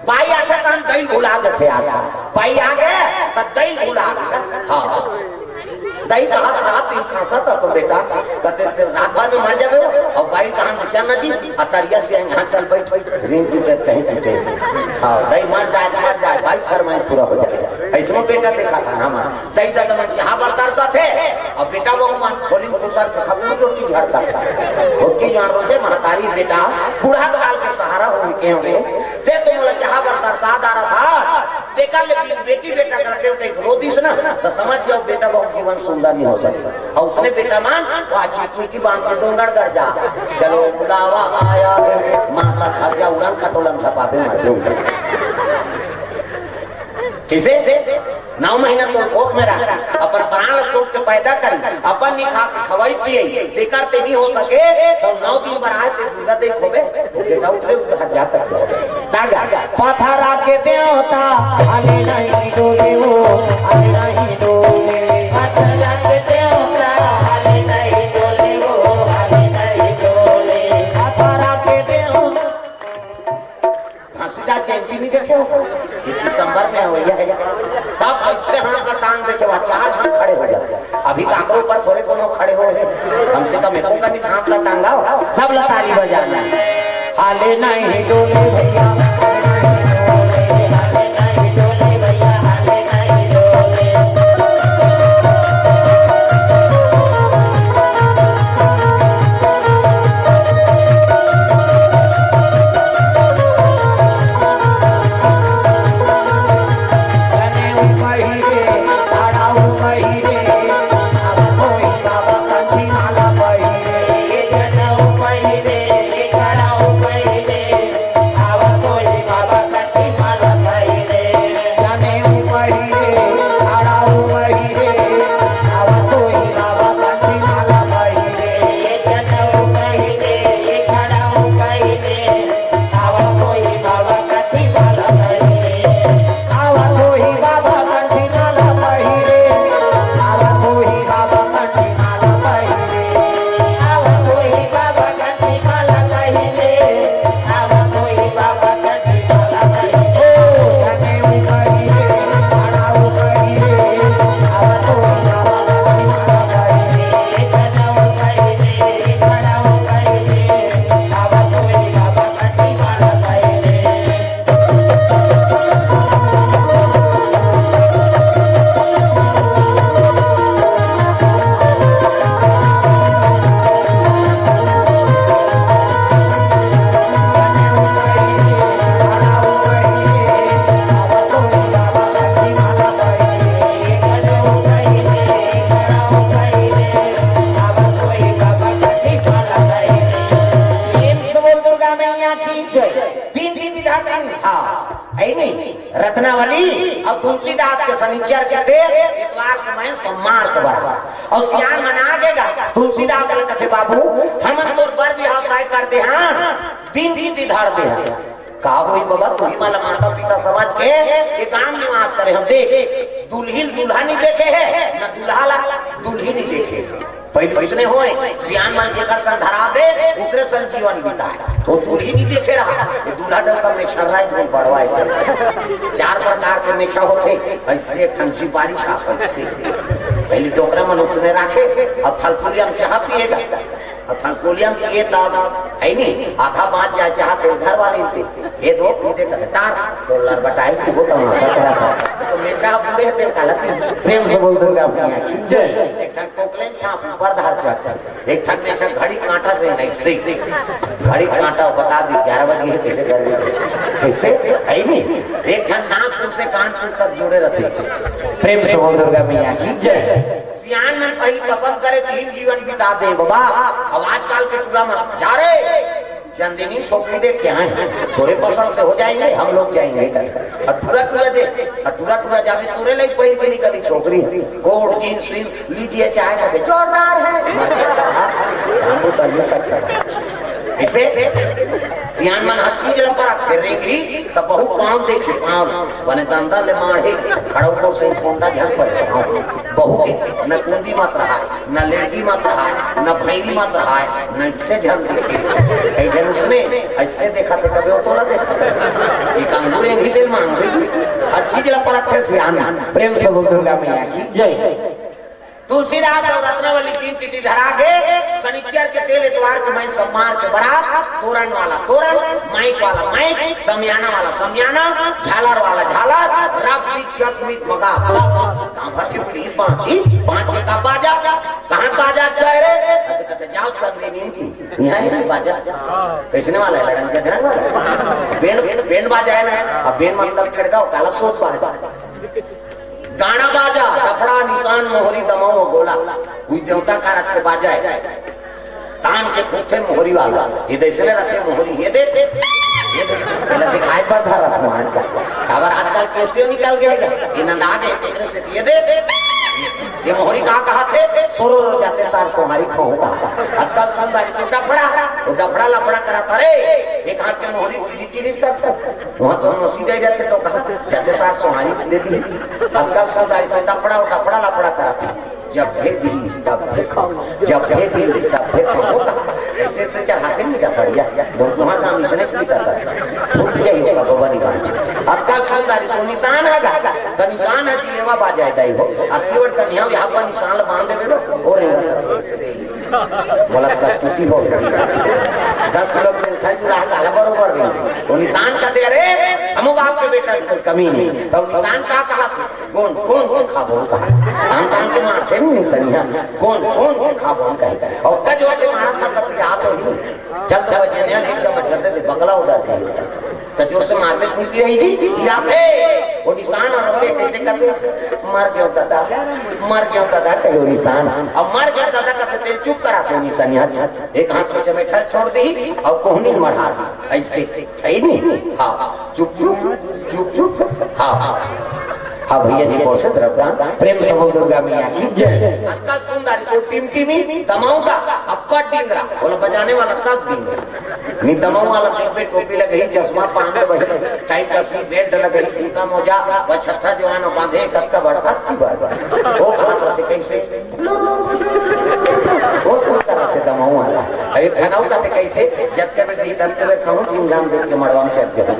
बाई आथे त हम दही भुला देथे आधा। बाई आ गए त दही भुला देथे। हाँ। दही कहा था, रात दिन खांसा था तो बेटा, कहते थे, "रात भर में मर जावे हो।" और बाई कहा, "चल ना जी, अतरिया से यहाँ चल बैठ, रिंग टूटे कहीं टूटे।" हाँ, दही मर जाए, मर जाए, बाई फरमाइश पूरा हो जाए। ऐसे में बेटा देखा था ना हमारा। दही दादा मन चाहा बर तरसा थे, और बेटा वो मन खोली घुसर के खबू रोटी झड़ता था। होती जान रोजे महतारी बेटा, बूढ़ा काल के सहारा हो के हमें, ते तो मोला चाहा बर तरसा दारा था। तेकर ले बे-, बेटी बेटा करते हुए एक रोदिस ना, तो समझ जाओ बेटा बहुत जीवन सुंदर नहीं हो सकता। और उसने बेटा मान, वो अच्छी की बांध के डोंगरगढ़ जा, चलो बुलावा आया है, माता खा गया, उड़न खटोलन खपा दे, मार दे। किसे? नौ महीना तो कोख में रहा, अपन प्राण सोच के पैदा करी, अपन नहीं खा के खवाई पिए, तेकर ते नहीं हो सके, तो नौ दिन बर आए ते दुर्गा देख होबे, वो बेटा उठले उधर हट जाता है। तागा, पथरा के देवता, हाले नहीं डोले वो, हाले नहीं डोले। पथरा के देवता, हाले नहीं डोले वो, हाले नहीं डोले। पथरा के देवता। घासीदास जयंती नहीं देखे हो? ये दिसंबर में हो, यह है। सब ऐसे हाथ में टांग देके वहाँ चार जन खड़े हो जाते हैं। अभी तो आपके ऊपर थोड़े कोनो खड़े हो हैं। कम से कम एको का नहीं हाथ ला टांगा हो। सब ला ताली बजाना है। हाले नहीं डोले भैया। प्रेम से बोल दुर्गा मैया की जय। दिन दिन इधर दिन, हाँ, है नहीं? रत्नावली और तुलसीदास के शनिचर के थे, इतवार के मैं सोमवार के बराबर। और सियान मना देगा, तुलसीदास ने कथे, "बाबू, हम तोर बर बिहाव तय कर दे, हाँ, दिन दिन इधर दे, हाँ।" का होई बाबा, तुही मन ला माता पिता समझ के ये गांव निवास करे। हम देख, दुल्हिन दूल्हा नहीं देखे है, न दूल्हा ला दुल्हिन नहीं देखे। पहले इसने होए, सियान मन जेकर संग धरा दे, ओकरे संग जीवन बिताए। वो दुल्हिन नहीं देखे रहा, वो दूल्हा डर का मेछा रहा है, कोई बड़वा है। चार प्रकार के मेछा होते, ऐसे एक ठन जिबारी छाप ऐसे। पहले डोकरा मन उसने रखे, अब थलकुलिया में चाह पिएगा। अउ थलकोलिया म ये दादा, है नी, आधा बाँच जाए चाहत हे घर वाले पे, ये दो पीते कहतार, तो लरबटाए कि वो तमाशा करा था। तो मेछा पूरे हे तेरे काला पी। प्रेम से बोल दुर्गा मैया की जय। एक ठन कोकलेन छाप ऊपर धार जाता, एक ठन मेछा घड़ी काँटा से नहीं से, घड़ी काँटा बता दी ग्यारह बजे हे, कैसे कर ली? कैसे? है नी? एक ठन नाक से कान तक जुड़े रहते। प्रेम से बोल दुर्गा मैया की जय। सियान मन पहिली पसंद करे, तीन जीवन बिता दे बाबा। अब आजकल के टूरा मन जा रे, चंदिनी छोकरी देख के आए हैं, तोरे पसंद से हो जाएंगे, हम लोग जाएंगे इधर। और टूरा टूरा दे, और टूरा टूरा जावे, तोरे लई पहिर के निकली छोकरी। कोट, जींस, वींस लीजिए, चाहे ना दे, जोरदार है। हम तो नहीं सकते। अइसे सियान मन हर चीज ल परखथे, रेंगही त बहू पाँव देखे, पाँव बने दंदा ले माढ़े, खड़उको से कोंडा झन परे पाँव। बहू के न कुंदी मत रहा, न लेंगी मत रहा, न भैरी मत रहा, न इससे झन देखे। कई झन उसने अइसे देखा थे, कभी वो तो ना देखा। ये कांगू रेंगही दिल मांग हर चीज ल परखथे सियान मन। प्रेम से बोल दुर्गा मैया की जय। तुलसीदास अउ रत्नावली तीन तिथि धरा के, शनिचर के तेल एतवार के माई सम्मार के बरात, तोरन वाला तोरन, माइक वाला माइक, समियाना वाला समियाना, झालर वाला झालर, रख बीच चक बीच बगा। गांव भर के पीढ़ी पांच ही, पांच के का बाजा, कहां बाजा चाहे रे? कहते, कहते, "जाओ सब लेनी की, यहां नहीं बाजा।" कैसने वाला है लड़न, गजरंग वाला? बैंड, बैंड बाजा है ना, अब बैंड मतलब केड़गा, काला सोच बाजा। गाना बाजा, डफड़ा, निशान, मोहरी, दमऊ, गोला, उही देवता कारज के बाजा है। तान के फूंकथे मोहरी वाला, ये दइसने रखे मोहरी, ये दे, ये दे, ये ला दिखाई बर धर रख मान का। काबर आजकल केसियो निकल गए, ये नंदा गए, तेरे से ये दे, ये मोहरी का कहा थे, सोरो रो जाते सार सोहारी खो कहा। आजकल संदारी से डफड़ा, वो डफड़ा लफड़ा करा था रे, एक हाथ के मोहरी टिरी टिरी करता। वहाँ तो हम सीधे जाते तो कहा, जाते सार सोहारी दे दी। आजकल संदारी से डफड़ा, वो डफड़ा लफड़ा करा था। जब भेदी तब देखो, जब भेदी तब देखो। वो कहा, ऐसे ऐसे चढ़ाते नहीं जा बढ़िया। दो तुम्हारा काम इसने से भी करता है। फूट गई होगा बाबा निवास। अब कल संसारी सो निशान है गा, तो निशान है जिलेवा बाजाए दाई हो। अब केवल कन्या यहाँ पर निशान बांध दे बेटो, और रहेगा तो ऐसे ही। बोला तो कस्तूती हो गई। दस किलो के मिठाई पूरा हाथ आला बरोबर नहीं। वो निशान का दे, अरे, हम बाप के बेटा में कोई कमी नहीं। तो निशान का कहा था? कोन, कोन, कोन खाबो कहा? हम काम के मारते नहीं सनिया। कोन, कोन, कोन खाबो कहे? और कजो से मारा था तब क्या तो ही। जब तक जनिया नहीं समझ जाते थे, बगला उधर का। तो जोर से मारने की रही थी, गिरा थे। वो निशान और रोते कैसे करते? मर गयो दादा, मर गयो दादा, कहो निशान। अब मर गयो दादा का सत्य चुप करा थे निशान। यहाँ एक हाथ में चमेठा छोड़ दी और कोहनी मढ़ा दी। ऐसे, है नहीं? हाँ, चुप, चुप, चुप, चुप। हाँ, हाँ। हाँ भैया जी, बहुत से द्रव्यदान। प्रेम से बोल दुर्गा मैया की जय। अक्का सुंदर सो टिमटिमी, दमाऊ का अक्का डिंगरा, बोला बजाने वाला तब डिंगरा। नी दमाऊ वाला देख बे, टोपी लगही, चश्मा पान के बही, टाई कसी, बेल्ट लगही, जूता मोजा, वह छत्था जवान बांधे, कत्ता बड़, अत्ती बड़। वो कहा करते कैसे? वो सुन कर रखे दमाऊ वाला। अरे धनाऊ का ते कैसे? जब के बेटी तब के बेटी कहूँ, तीन गाम देख के मड़वा में चढ़ जाऊँ।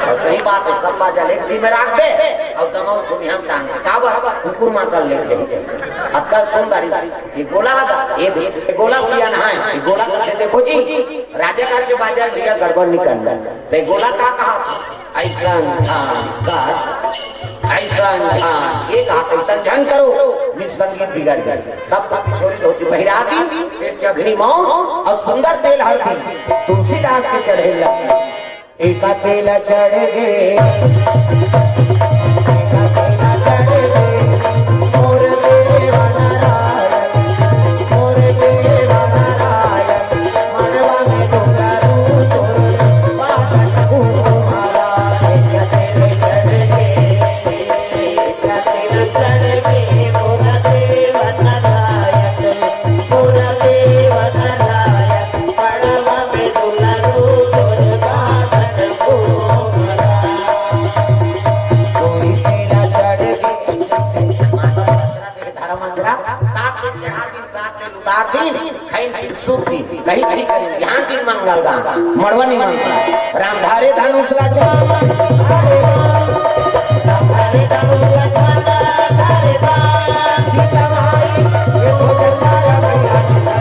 और सही बात है, सब बाजा लेके में रख दे, और दमाऊ छुनिया में टांग दे। का बाबा? कुकुर माता लेके। अक्का सुंदरी, ये गोला आ, ये दे, ये गोला किया ना है, ये गोला कैसे देखो जी? राजा घर के बाजा भैया गड़बड़ नहीं करना। तो ये गोला का कहा? ऐसा इंसान का, ऐसा इंसान, ये कहा, ऐसा ध्यान करो, निज संगीत बिगड़ गई। तब तक किशोरी धोती पहिरा दी, तेल चघनी मौन और सुंदर तेल हर दी, तुलसीदास के चढ़े लगी। एका तेल चढ़ गए, एका तेल चढ़ गए, मोर देवा नारायण, मोर देवा नारायण, मड़वा में डोला रू तोर बाबा। धर्म मंजरा, सात दिन चढ़ा दिन, सात दिन उतार दिन, खैर दिन सूख दिन, कहीं कहीं करें, ध्यान दिन मंगल दान, मड़वनी मंगल, राम धारे धनुष ला चाल, धारे राम, राम धारे धनुष ला चाल, धारे राम, सीता माई, ये तो जगतारा मैया की जय।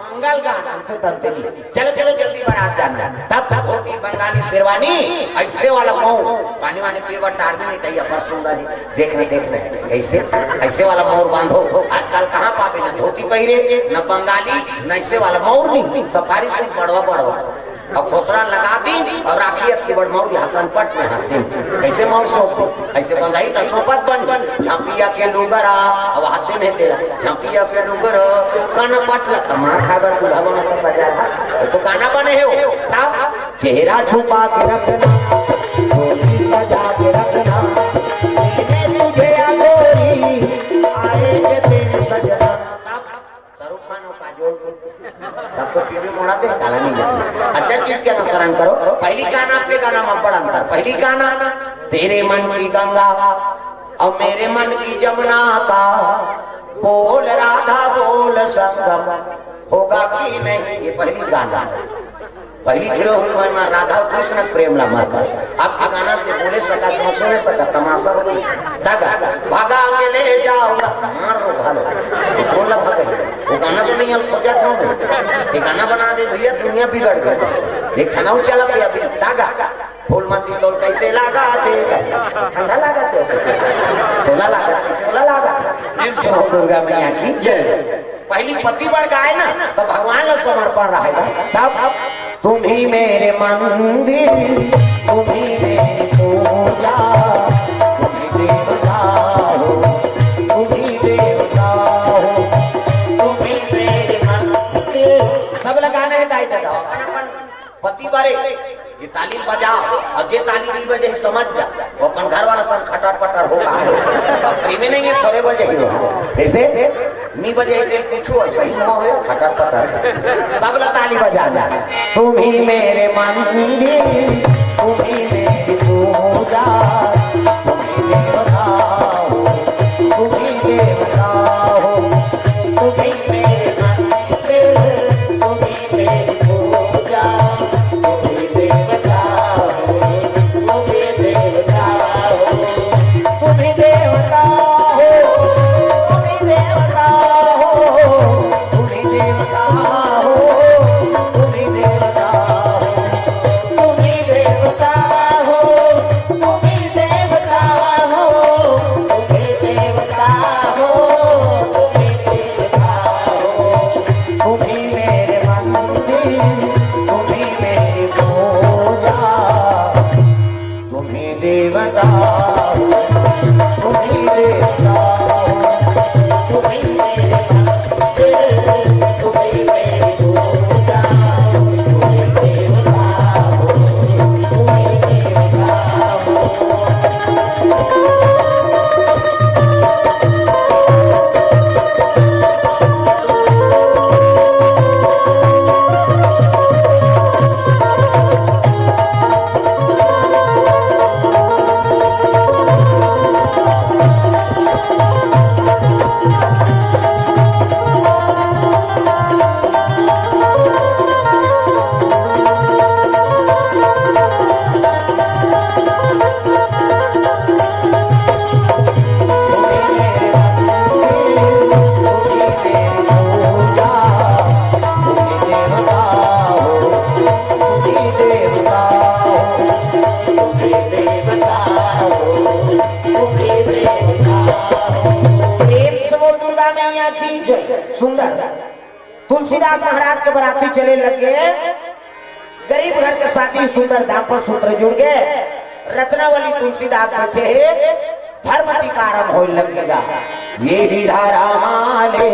मंगल गान, हम तो तनते नहीं। चलो, चलो, जल्दी बारात जाना। तब तक धोती, बंगाली शेरवानी, ऐसे वाला मऊ, पानी वानी पीवा, टार भी नहीं चाहिए, पर सुंदर जी, देखने, देखने, ऐसे, ऐसे वाला मऊ बांधो। आजकल कहाँ पावे ना धोती, पहिरे, न बंगाली, न ऐसे वाला मौर नहीं, सफारी सूट बड़वा बड़वा। अउ खोसरा लगा दिन अउ राखी अतकी बड़ मौर, यहाँ कनपट में हाथ दिन। कैसे मौर सौंप, ऐसे बंधाई त सौंपत बन। झांपिया के लुगरा, अब हाथ दिन है तेरा। झांपिया के लुगरा, कनपट लगा, मार खा बर दूल्हा बना तो सजा था। तो गाना बने हे वो, तब चेहरा छुपा के रखना, डोली सजा के रखना, मिलने तुझे या गोरी, आएंगे तेरे सजना। शाहरुख खान और काजोल तो सब तो टीवी मोड़ा दे, काला नहीं है। अच्छा चीज के अनुसरण करो। पहली गाना, आपके गाना में बड़ा अंतर। पहली गाना, तेरे मन की गंगा और मेरे मन की जमुना का बोल राधा बोल संगम होगा कि नहीं, ये पहली गाना। पहली गिरोह में राधा कृष्ण प्रेम ला मार कर। अब गाना के बोले सका, समझ सुने सका, तमाशा होती। दादा, भागा के ले जाओ, मार लो, भालो। ये कौन ला भागे? वो गाना तो नहीं, हम खोजा था वो। ये गाना बना दे भैया, दुनिया बिगड़ गई। एक ठनाऊ चला के अभी, दादा, फूल मती तोल कैसे लागा थे? ठंडा लागा थे, कैसे? तोला लागा, कैसे तोला लागा? प्रेम से बोल दुर्गा मैया की जय। पहली पति बर गाए ना, तो भगवान ला समर्पण रहेगा। तब तुम ही मेरे मंदिर, तुम ही मेरी पूजा, तुम ही देवता हो, तुम ही देवता हो, तुम ही मेरे मंदिर। सब लगाना है दाई दादा, अपन अपन पति बारे ये ताली बजाओ, और जे ताली नहीं बजे समझ जा, वो अपन घर वाला संग खटर पटर होगा। अब प्रेमी नहीं है, थोड़े बजे ही हो। जैसे नी बजे के कुछ हो, सही हुआ हो, खटर पटर। सब ला ताली बजा जा। तुम ही मेरे मंदिर, तुम ही मेरी पूजा, तुम ही देवता हो, तुम ही देवता हो, तुम ही मेरे मंदिर, तुम ही मेरी पूजा, तुम ही देवता हो, तुम ही देवता हो। तुम ही देवता हो, तुम ही देवता हो, तुम ही देवता हो, तुम ही देवता हो, तुम ही देवता हो, तुम ही देवता हो, तुम ही देवता हो, तुम ही देवता हो। तुम ही मेरे मंदिर, तुम ही मेरी पूजा, तुम ही देवता हो, तुम ही देवता हो, तुम ही मेरे मंदिर, तुम ही मेरी पूजा, तुम ही देवता हो, तुम ही देवता हो। प्रेम से बोल दुर्गा मैया की जय। सुंदर। तुलसीदास महाराज के बराती चले लग गए। गरीब घर के शादी सुंदर, दाम्पत्य सूत्र जुड़ गए। रत्नावली तुलसीदास बैठे हे, धर्म अधिकारम होय लगेगा। ये ही धारा माले,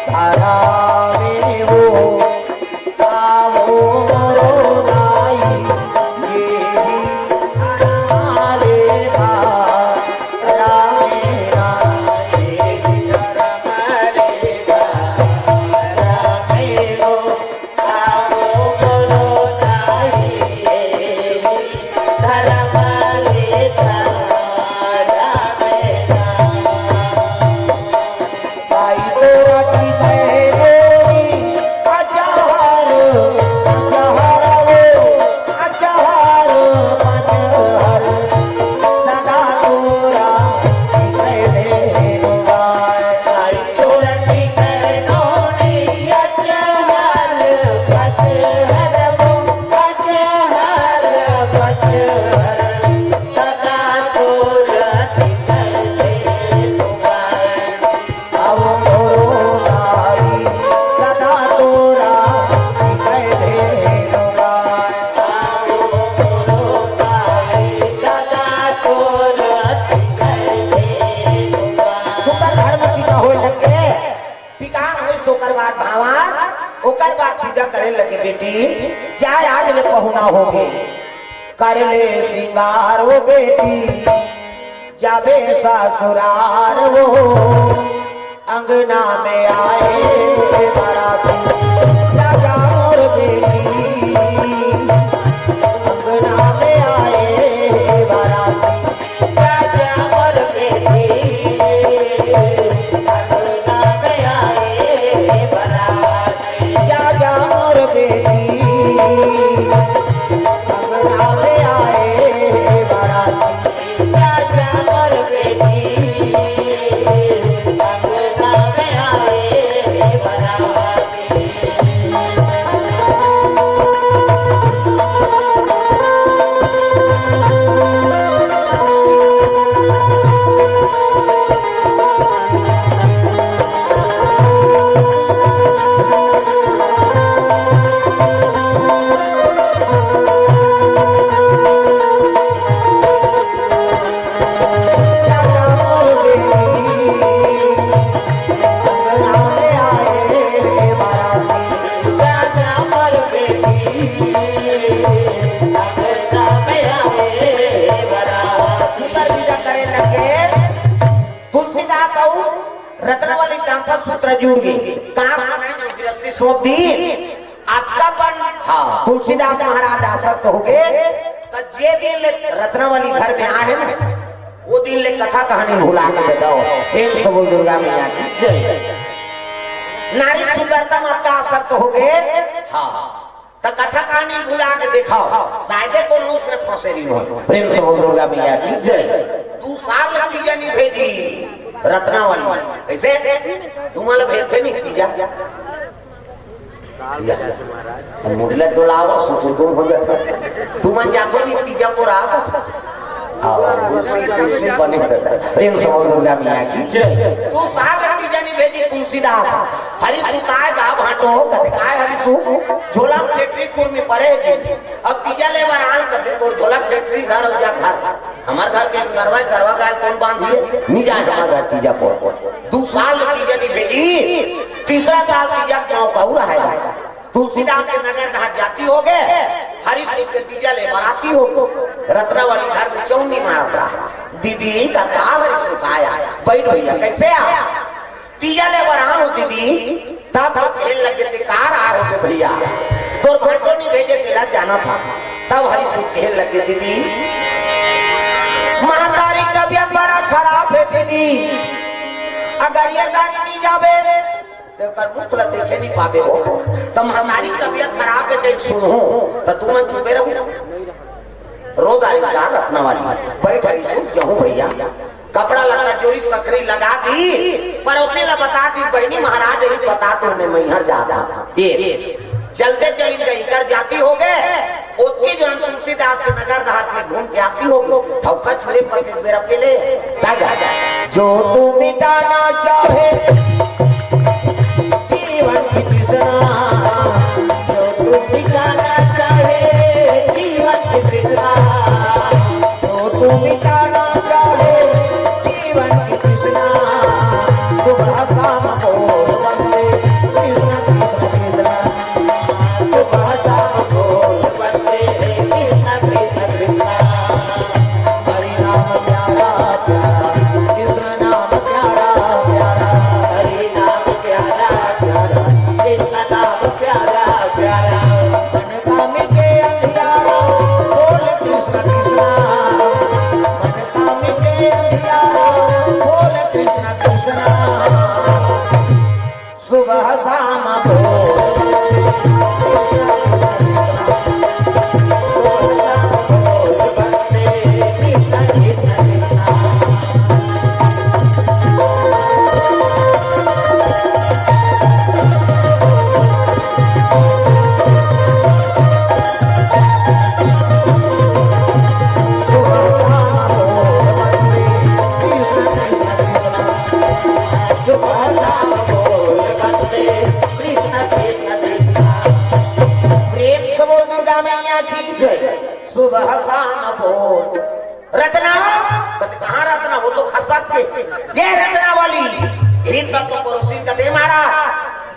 धारा में वो, आवो मोरो दाई, ये ही धारा माले, धारा में ना, ये ही धारा माले, धारा में वो। बाद भांवर, ओकर बाद पूजा करे लगे, "बेटी, जा, आज ले पहुना होगे, कर ले सिंगार ओ बेटी, जाबे ससुरार ओ।" अंगना में आए बराती, जा, जा मोर बेटी, अंगना में आए बराती, जा, जा मोर बेटी, अंगना में आए बराती, जा, जा मोर बेटी, अंगना में आए बराती। तुलसीदास अउ रत्नावली के आपस सूत्र जुड़ गे। का गृहस्थी सौंप दी। अतका पन हाँ। तुलसीदास महाराज आसक्त होगे, त जे दिन ले रत्नावली घर में आए हे ना, ओ दिन ले कथा कहानी भुला के बताओ। प्रेम से बोल दुर्गा मैया की जय। नारी सुंदरता में अतका आसक्त होगे, हाँ। त कथा कहानी भुला के देखाओ, शायदे कोनो उसने फंसे नहीं हो। प्रेम से बोल दुर्गा मैया की जय। दू साल तीजा नहीं भेजी रत्नावली, कैसे? तुम्हारा भेजते नहीं तीजा। या, मुड़ला डोलावा, सुकुतुम हो जाता। तुमन जातो नहीं तीजा को रात। हाँ, तुलसी, तुलसी बने रहता। प्रेम से बोल दुर्गा मैया की जय। दू साल तीजा नहीं भेजी तुलसीदास। हरि सुताय गा भांटो, कथे काय हरि सु, झोला में ठेठरी खुर में पड़े जी। अब तीजा ले बर आन कथे, तोर झोला ठेठरी घर हो जा घर। हमार घर के सरवा, सरवा गाय कौन बांधी है? नहीं जाए हमार घर तीजा पर। दू साल तीजा नहीं भेजी, तीसरा साल तीजा क्यों कहू रहा है? तुलसीदास के नगर घाट जाती होगे, हरि सुत के तीजा ले बराती होगे, रत्नावली घर में चौनी मारत रहा। दीदी का का हरि सुत आया, बैठ भैया, कैसे आया? तीजा ले बर आन हो दीदी, तब हम खेल लगे थे, कार आ रहे थे भैया, तोर भांटो नहीं भेजे, तेरा जाना था। तब हरि सुत खेल लगे दीदी, महतारी तबियत बड़ा खराब है दीदी, अगर ये दारी नहीं जावे, ते ओकर मुख ला देखे नहीं पाबे हो। त महतारी तबियत खराब हे, कहीं सुनहू, त तुमन चुपे रहू। रोज आए का रत्नावली, बैठ आई सुन, कहूँ भैया, कपड़ा लत्ता जोरी सखरी लगा दी, पड़ोसी ला बता दी, बहिनी महाराज यही बता दो, मैं मैहर जाता। ये चलते चली गई, कर जाती होगे, ओतकी जो हम तुलसीदास के नगर देहात में घूम के आती होगी, ठौका छुरे पर एक बेर अकेले, जा, जा, जा। जो तू मिटाना चाहे जीवन की तृष्णा, जो तू मिटाना चाहे जीवन की तृष्णा, जो तू मिटाना चाहे जीवन की तृष्णा, सुबह शाम बोल वंदे कृष्ण कृष्ण कृष्ण। सुबह शाम बोल। प्रेम से बोल दुर्गा मैया की जय। सुबह शाम बोल। रत्ना, कत कहाँ रत्ना? वो तो खसक के। ये रत्नावली। हिन तक तो पड़ोसी का दे मारा।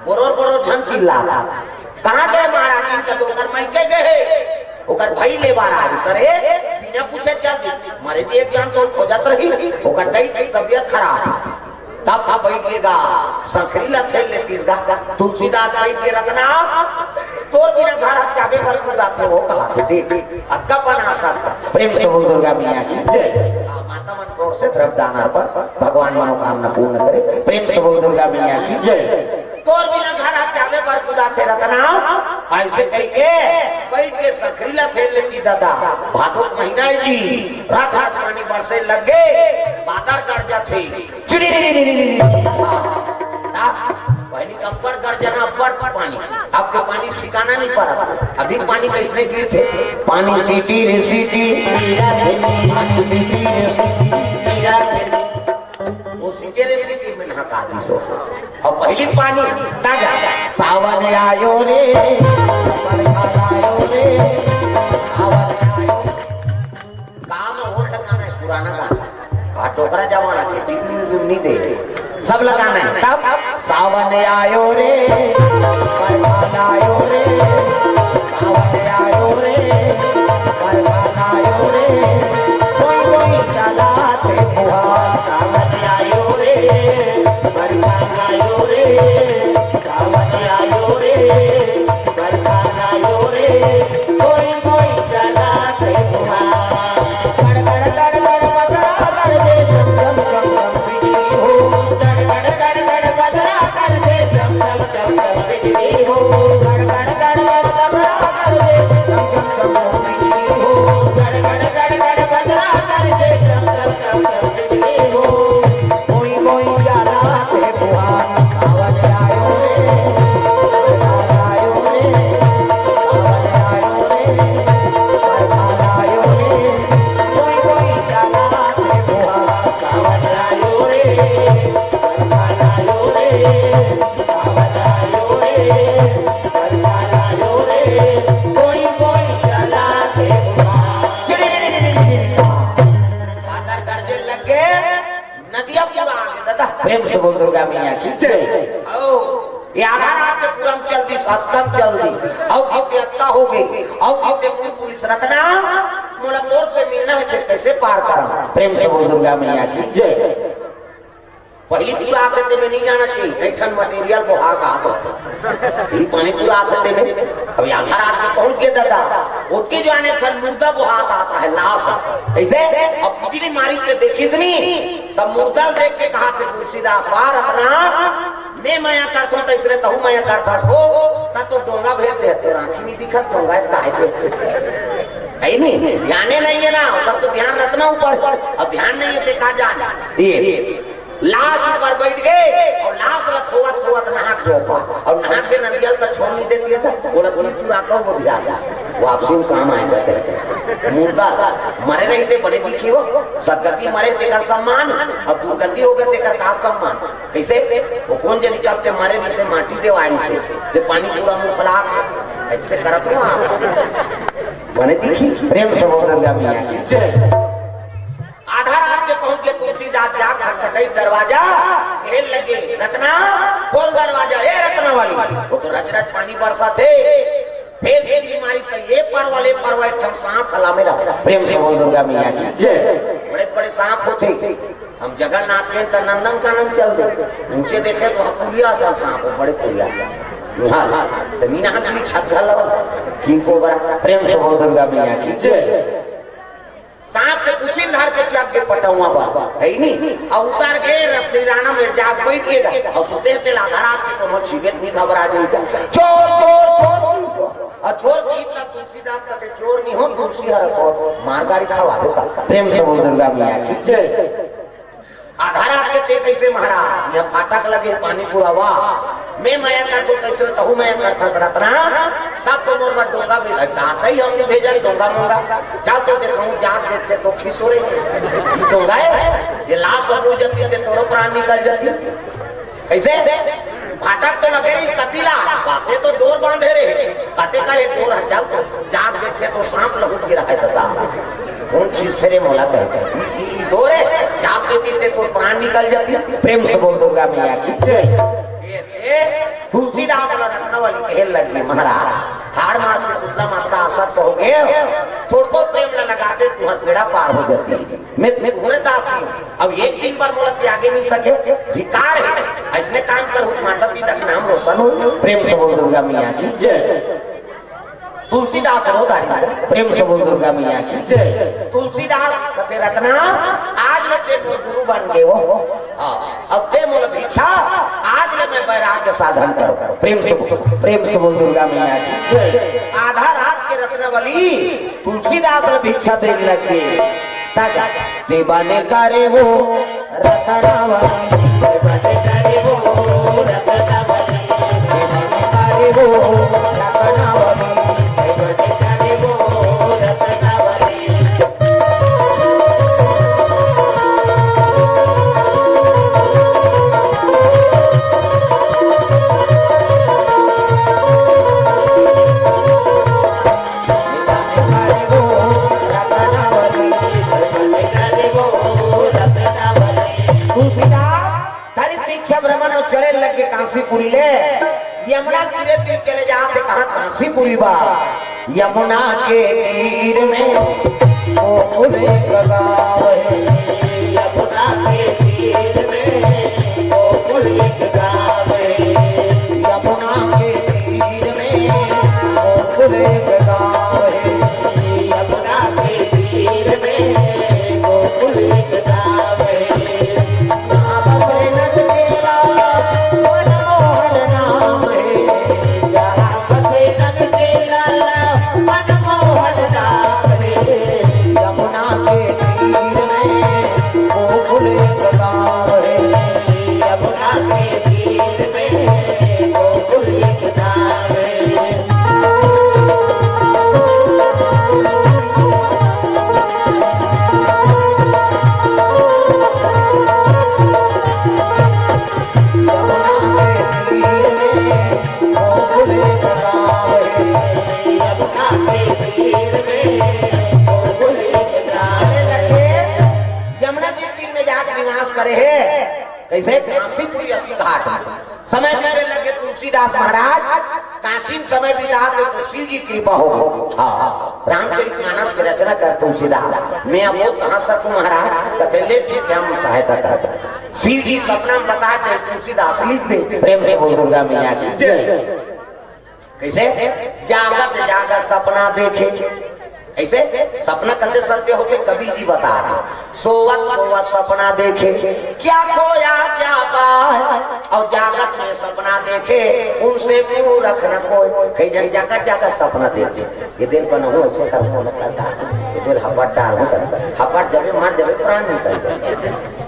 बोरोर झन चिल्लात हे, "कहाँ गए महाराज?" "इनका तो ओकर मायके गए हे, ओकर भाई ले बर आए।" "करे बिना पूछे चल दी, मरे जी एक जान तो खोजत रही, ओकर दई की तबीयत खराब हे।" तब अब बैठ के गा, संकरी ला फेर लेतिस गा, तुलसीदास बैठ के, "रतना, तोर बिना घर ह चाबे बर कुदाथे हो," कहा थे, देख, अतका पन आशा था। प्रेम से बोल दुर्गा मैया की जय। हाँ, माता मन की ओर से द्रव्य दान अर्पण, भगवान मनोकामना पूर्ण करे। प्रेम से बोल दुर्गा मैया की जय। तोर बिना घर ह चाबे बर कुदाथे रतना, अइसे कहिके बैठ के संकरी ला फेर लेतिस दादा। भादो के महीना हे जी, रात रात पानी बरसे लग गे, बादर गरजथे, चिड़ी। हाँ, हाँ, पहली अब्बड़ गरजना, अब्बड़ पानी, अब तो पानी ठिकाना नहीं परत। अभी पानी कइसने गिरथे, पानी सीटी रे सीटी, पानी सीटी रे सीटी। वो सीटी रे सीटी में नहा का दी सो। अब पहली पानी ताजा, सावन आयो रे, बरसात आयो रे, सावन आयो। गाँव में old गाना हे, पुराना गाना। हाँ, डोकरा जमाना के, टीवी वीवी नहीं दे। सब लगाना हे। तब सावन आयो रे, बरसात आयो रे, सावन आयो रे, बरसात आयो रे, कोई कोई चलाथे फुहार। सावन आयो रे, बरसात आयो रे, सावन आयो रे, बरसात आयो रे, कोई कोई चलाथे फुहार। गड़ गड़ गड़ गड़ बदरा गरजे, चम चम चम चम बिजली हो। गड़ गड़ गड़ गड़ बदरा गरजे, चम चम चम चम बिजली हो। गड़ गड़ गड़ गड़ बदरा गरजे, चम चम चम चम बिजली हो। गड़ गड़ गड़ गड़ बदरा गरजे, चम चम चम चम बिजली हो। कोई कोई चलाथे फुहार, सावन आयो रे, बरसात आयो रे, सावन आयो रे, बरसात आयो रे। कोई कोई चलाथे फुहार, सावन आयो रे, बरसात आयो रे, सावन आयो रे, बरसात आयो रे। कोई कोई चलाथे फुहार। बादर गरजे लग गे, नदिया पूरा आ गे दादा। प्रेम से बोल दुर्गा मैया की जय। आओ, ये आधा रात के पूरा में चल दी, सस्ता में चल दी। आओ, आओ, ये अत्ता हो गई। आओ, आओ, ये पूरी पुलिस रतना, मोला तोर से मिलना हे, फेर कइसे पार करम? प्रेम से बोल दुर्गा मैया की जय। पहली पूरा आथे ते में नहीं जाना चाहिए, एक ठन material बोहा का आथे। ये पानी पूरा आथे ते में, अब आधा रात में पहुंच गे दादा, ओतके जो आने ठन मुर्दा बोहा आता हे, लाश। अइसे अब बिजली मारी ते देखिस नहीं, तब मुर्दा देख के कहाथे तुलसीदास, "वाह रतना, मैं मया करथों तइसने तहू मया करथस हो।" तब तो डोंगा भेज दे, तोर आँखी नहीं दिखत, डोंगा हे, काहे भेज दे? हे नहीं, ध्याने नहीं हे ना, ओकर तो ध्यान रतना ऊपर, अब ध्यान नहीं हे ते का जान। ये लाश ऊपर बैठ गे अउ लाश ला खोवत खोवत नहाक गे ऊपर, अउ नहाक गे नदिया ल त छोड़ नहीं देतिस, ओला तीर तुरा कर वो भी आ गे। वापसी में काम आएगा कहते। मुर्दा मरे रहिते बड़े दिखी हो, सदगति मरे तेकर सम्मान, अउ दुर्गति हो गे तेकर का सम्मान? कइसे? वो कोन जनी कब के मरे रहिसे, माटी देवाय रहिसे, जे पानी पूरा मुंह फैला के अइसे करत हो आप। बने दिखी, प्रेम से बोल दुर्गा मैया की जय। आधा रात के पहुंच गे तुलसीदास, जाके खटखटाइस दरवाजा, कहे लगे, "रतना, खोल दरवाजा, ए रतना वाली।" वो तो रच रच पानी बरसाथे। फेर बिजली मारिस त ए परवा ले परवा एक ठन सांप हला में रहा। प्रेम से बोल दुर्गा मैया की जय। बड़े बड़े सांप होथे। हम जगन्नाथ के त नंदनकानन चल दे, ऊंचे देखे तो पुलिया सा सांप हो, बड़े पुलिया। हाँ, हाँ, त मीना हाथ में छत घाल लगा, किंग कोबरा। प्रेम से बोल दुर्गा मैया की जय। सांप के पूछी ल धर के चघ गे पटउवा बर, हे नहीं? अउ उतर गे रस्सी राना में जाके बैठ गे गा। अउ सुते तेला आधा रात के कोनो छीबे त नहीं घबरा जाही गा। चोर, चोर, चोर, चोर। अउ चोर की इतना तुलसीदास का से चोर नहीं हो, तुलसी हर को मार गारी खावा दो का। प्रेम से बोल दुर्गा मैया की जय। आधा रात के ते कइसे महाराज, ये फाटक लगे पानी पुरावा, मैं मया करथों तइसने तहू मया करथस रतना, तब तो मोर बर डोंगा भी हटा, कहीं हम नहीं भेजन डोंगा मोंगा, जाके देखहूँ, जाके देखे तो खिसोरे, ये डोंगा हे, ये लाश सब हो जाती ते तोरो प्राण निकल जाती। कइसे? फाटक तो लगे रहिस कती ला, बाते तो डोर बांधे रहे, कते करे डोर हटा तो, जाके देखे तो सांप लहुट गिरा हे दादा। कोन चीज फेरे मोला कहे? ई, ई, ई डोर हे, जाके देखे तो प्राण निकल जाती। प्रेम से बोल दुर्गा मैया की जय। ये, ये, तुलसीदास ला रत्नावली कहे लगे, महाराज, हाड़ मांस के पुतला मातका असक्त हो गए, थोड़को प्रेम ला लगाते तुम्हार बेड़ा पार हो जाती। मैं, मैं तुम्हारे दास ही हूँ, अब एक दिन पर मोला त्यागे नहीं सके, धिक्कार है। ऐसने काम करो, माता पिता के नाम रोशन हो। प्रेम से बोल दुर्गा मैया की जय। तुलसीदास रो धारी, प्रेम से बोल दुर्गा मैया की जय। तुलसीदास कथे, रत्ना, आज ले ते मोर गुरु बन गए हो। हाँ, अब ते मोला भिक्षा, आज ले मैं वैराग्य साधन करो। प्रेम से बोल, प्रेम से बोल दुर्गा मैया की जय। आधा रात के रत्नावली तुलसीदास ला भिक्षा देने लग गए। तक ते बने करे हो रत्नावली, ते बने करे हो रत्नावली, ते बने करे हो रत्नावली, ते बने करे हो रत्नावली। तुलसीदास तारी पीछे भ्रमण अउ चले लगे कांसीपुरी ले। यमुना तीरे तीर चले जात हे, कहाँ कांसीपुरी बा। यमुना के तीर में गोकुल एक गाँव है। यमुना के तीर में गोकुल एक गाँव है। यमुना के तीर में गोकुल एक गाँव है। यमुना के तीर में गोकुल एक गाँव है। जहाँ बसे नंद के लाल मनमोहन नाम है। जहाँ बसे नंद के लाल मनमोहन नाम है। यमुना के तीर में गोकुल एक गाँव है। यमुना के तीर में गोकुल एक गाँव है। यमुना के तीर में जाके निवास करे हे। कैसे? कांसीपुरी अस्सी घाट। समय बीते लगे तुलसीदास महाराज, काशी में समय बिता दे तो शिव जी कृपा हो। हाँ, रामचरित मानस के रचना कर तुलसीदास। मैं अब वो कहाँ सकूं महाराज? कथे ले ठीक है, हम सहायता कर। शिव जी सपना में बता दे, तुलसीदास लिख दे। प्रेम से बोल दुर्गा मैया की जय। कैसे? जागत जागत सपना देखे। ऐसे सपना कते सत्य होथे, कबीर जी बता रहा। सोवत सोवत सपना देखे, क्या खोया क्या पाए। और जागत में सपना देखे, उनसे मूरख न कोई। कई जन जागत जागत सपना देखे, ये दिन बनहूँ ऐसे करहूँ, ये दिन हपट डालहूँ, हपट जबे मर जबे प्राण निकल जाए।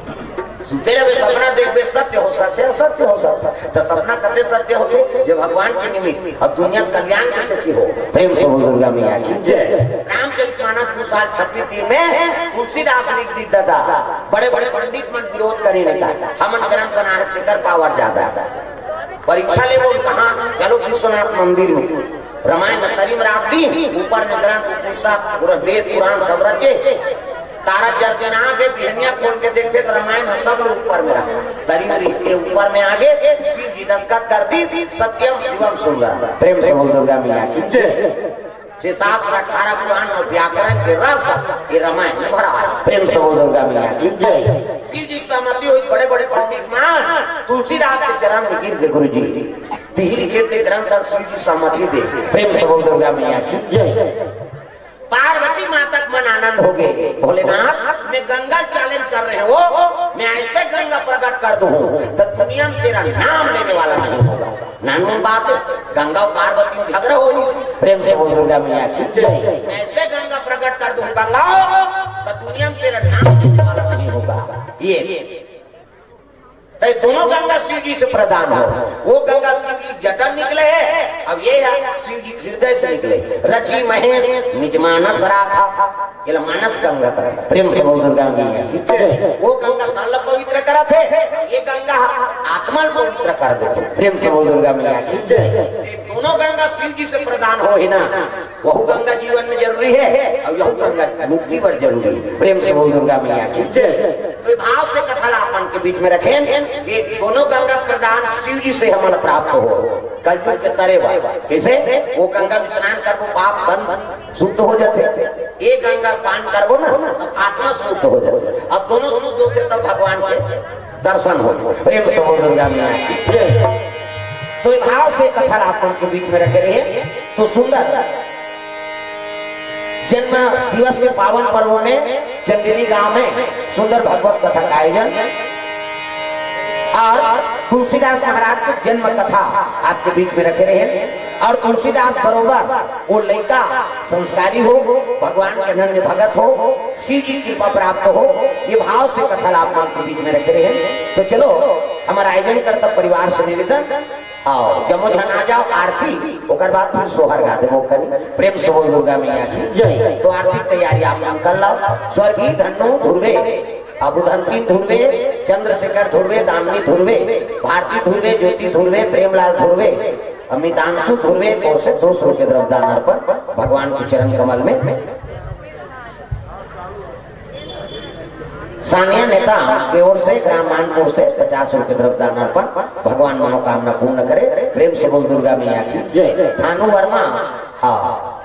सुते रहे सपना देखबे, सत्य हो सकथे, असत्य हो सकथे। तो सपना कते सत्य होथे? जे भगवान के निमित्त और दुनिया कल्याण के सेती हो। प्रेम से बोल दुर्गा मैया की जय। रामचरित मानस दू साल छत्तीस दिन में तुलसीदास लिख दी दादा। बड़े बड़े पंडित मन विरोध करे नहीं था। हमन ग्रंथ बनाए तेकर पावर ज्यादा। परीक्षा ले बोल कहाँ? चलो विश्वनाथ मंदिर में। रामायण करीम रात दिन ऊपर में ग्रंथ, उपनिषद, पूरा वेद पुराण सब रचे। तारा जर दिन आगे बिहनिया खोल के देखथे त रामायण ह सब लोग ऊपर में रहा। तरी में रहिथे ऊपर में आगे, शिव जी दस्तखत कर दी, सत्यम शिवम सुंदर। प्रेम से बोल दुर्गा मैया की जय। छह शास्त्र, अठारह पुराण और व्याकरण के रस ये रामायण में भरा है। प्रेम से बोल दुर्गा मैया की जय। शिव जी की सहमति हुई, बड़े बड़े पंडित मन तुलसीदास के चरण में गिर के गुरु जी तिही लिखे थे ग्रंथ और शिव जी सहमति दे। प्रेम से बोल दुर्गा मैया की जय। पार्वती माता के मन आनंद हो गए। भोलेनाथ, मैं गंगा चैलेंज कर रहे हो, मैं ऐसे गंगा प्रकट कर दूं तो दुनिया में तेरा नाम लेने वाला नहीं होगा। नानून बात है, गंगा और पार्वती में झगड़ा हो इस। प्रेम से बोल दुर्गा मैया की जय। मैं ऐसे गंगा प्रकट कर दूं गंगा, तो दुनिया में तेरा नाम लेने वाला नहीं होगा। ये तो ये दोनों गंगा शिव जी से प्रदान हो। वो गंगा शिव जी जटा निकले है, अब ये है शिव जी हृदय जैसे निकले, रचि महेश निज मानस राखा, एला मानस गंगा कथे। प्रेम से बोल दुर्गा मैया की। वो गंगा तन ला पवित्र करत हे, ये गंगा आत्मा ला पवित्र कर देथे। प्रेम से बोल दुर्गा मैया की। ये दोनों गंगा शिव जी से प्रदान होय हे ना, वहू गंगा जीवन में जरूरी हे अउ यहू गंगा मुक्ति बर जरूरी हे। प्रेम से बोल दुर्गा मैया की। तो ये भाव से कथा ला आप मन के बीच में रखेन, ये दोनों गंगा प्रदान शिव जी से हमन ला प्राप्त हो। कलयुग के तरे बर। कइसे? वो गंगा में स्नान करबो, पाप धन शुद्ध हो जाथे। ये गंगा पान करबो ना, तब आत्मा शुद्ध हो जाथे। अब दोनों शुद्ध होथे, तब भगवान के दर्शन होथे। प्रेम से बोल दुर्गा मैया की। तो ये भाव से कथा ला आप मन के बीच में रखे रहे, तो सुंदर जन्म दिवस के पावन पर्व में चंदेरी गांव में सुंदर भगवत कथा का आयोजन और तुलसीदास महाराज के जन्म कथा आपके बीच में रखे रहे। और तुलसीदास बरोबर वो लइका संस्कारी हो, भगवान के अनन्य भगत हो, शिव जी की कृपा प्राप्त हो, ये भाव से कथा ला आप मन के बीच में रखे रहे। तो चलो, हमर आयोजन करता परिवार से निवेदन, आओ, जम्मो झन आ जाओ, आरती, ओकर बाद फिर सोहर गा देबो कनी। प्रेम से बोल दुर्गा मैया की। जय। तो आरती के तैयारी आप मन कर लाओ। स्वर्गीय धन्नू धुर्वे, अबुधंती धुर्वे, चंद्रशेखर धुर्वे, दामिनी धुर्वे, भारती धुर्वे, ज्योति धुर्वे, प्रेमलाल धुर्वे, अमितांशु धुर्वे ओर से दो सौ के द्रव्य दान अर्पण भगवान के चरण कमल में। सानिया नेता के ओर से ग्राम मानपुर से पचास रुपए द्रव्य दान अर्पण, भगवान मनोकामना पूर्ण करे। प्रेम से बोल दुर्गा मैया की। जय। भानु वर्मा, हाँ,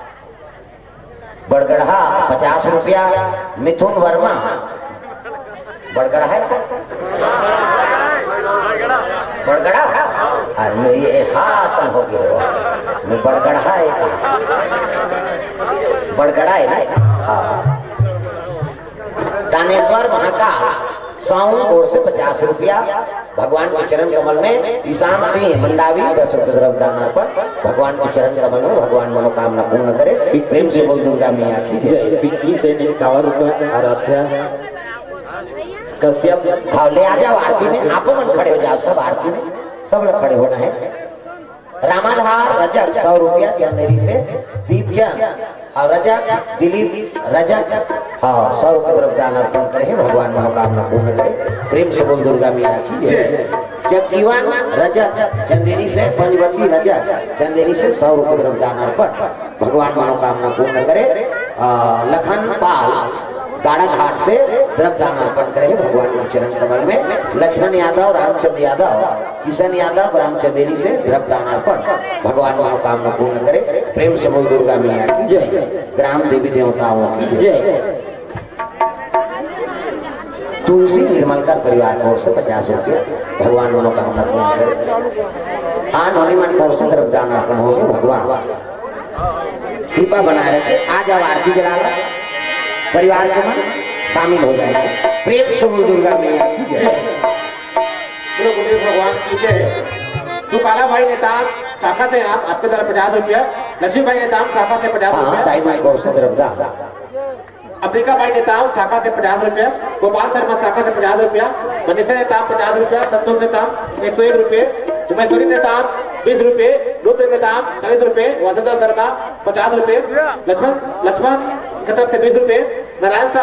बड़गढ़ा पचास रुपया, मिथुन वर्मा, बड़गढ़ा है क्या? बड़गढ़ा? अरे ये हाँ, असन हो गया, मैं बड़गढ़ा है कहा, बड़गढ़ा है ना? हाँ। दानेश्वर महाकाल साउंड ओर से पचास रुपया, भगवान के चरण कमल में। ईशान सिंह मंडावी दस रुपये द्रव्य दान अर्पण, भगवान के चरण कमल में, भगवान मनोकामना पूर्ण करे। प्रेम से बोल दुर्गा मैया की जय। जय। पिंकी सेन इक्यावन रुपये, आराध्या कश्यप। हाँ, ले आ जाओ आरती में, आप मन खड़े हो जाओ, सब आरती में, सब लोग खड़े होना है। रामाधार रजक सौ रुपया चंदेरी से, दीपचंद और रजक, दिलीप रजक, हाँ, सौ रुपये द्रव्य दान अर्पण करे हैं, भगवान मनोकामना पूर्ण करे। प्रेम से बोल दुर्गा मैया की जय। जगजीवन रजक चंदेरी से, पंचवती रजक चंदेरी से सौ रुपये द्रव्य दान अर्पण, भगवान मनोकामना पूर्ण करे। आ, लखन पाल गाड़ा घाट से द्रव्य दान अर्पण करे हैं भगवान के चरण कमल में। लक्ष्मण यादव, रामचंद्र यादव, किशन यादव, रामचंदेरी से द्रव्य दान अर्पण, भगवान मनोकामना पूर्ण करे। प्रेम से बोल दुर्गा मैया की जय। ग्राम देवी देवताओं की जय। जय। तुलसी निर्मलकर परिवार की ओर से पचास रुपया, भगवान मनोकामना पूर्ण करे। आन हनुमान की ओर से द्रव्य दान अर्पण होंगे भगवान। कृपा बनाए रखे। आ जाओ, आरती जला लो, परिवार के मन शामिल हो जाएंगे। प्रेम से बोल दुर्गा मैया की जय। बोलो गुरुदेव भगवान की जय। सुकाला भाई नेताम शाखा से आप, आपके द्वारा पचास रुपया, लक्ष्मी भाई नेताम शाखा से पचास हाँ, रुपया। दाई माई को से द्रव्य दान। अम्बिका बाई नेताम शाखा से पचास रुपया, गोपाल शर्मा शाखा से पचास रुपया, मनीषा नेताम पचास रुपया, संतोष नेताम एक सौ एक रुपये, उमेश्वरी नेताम बीस रुपये, रुद्र नेताम चालीस रुपये, वसंत शर्मा पचास रुपये, लक्ष्मण, लक्ष्मण की तरफ से बीस रुपये, नारायण साहब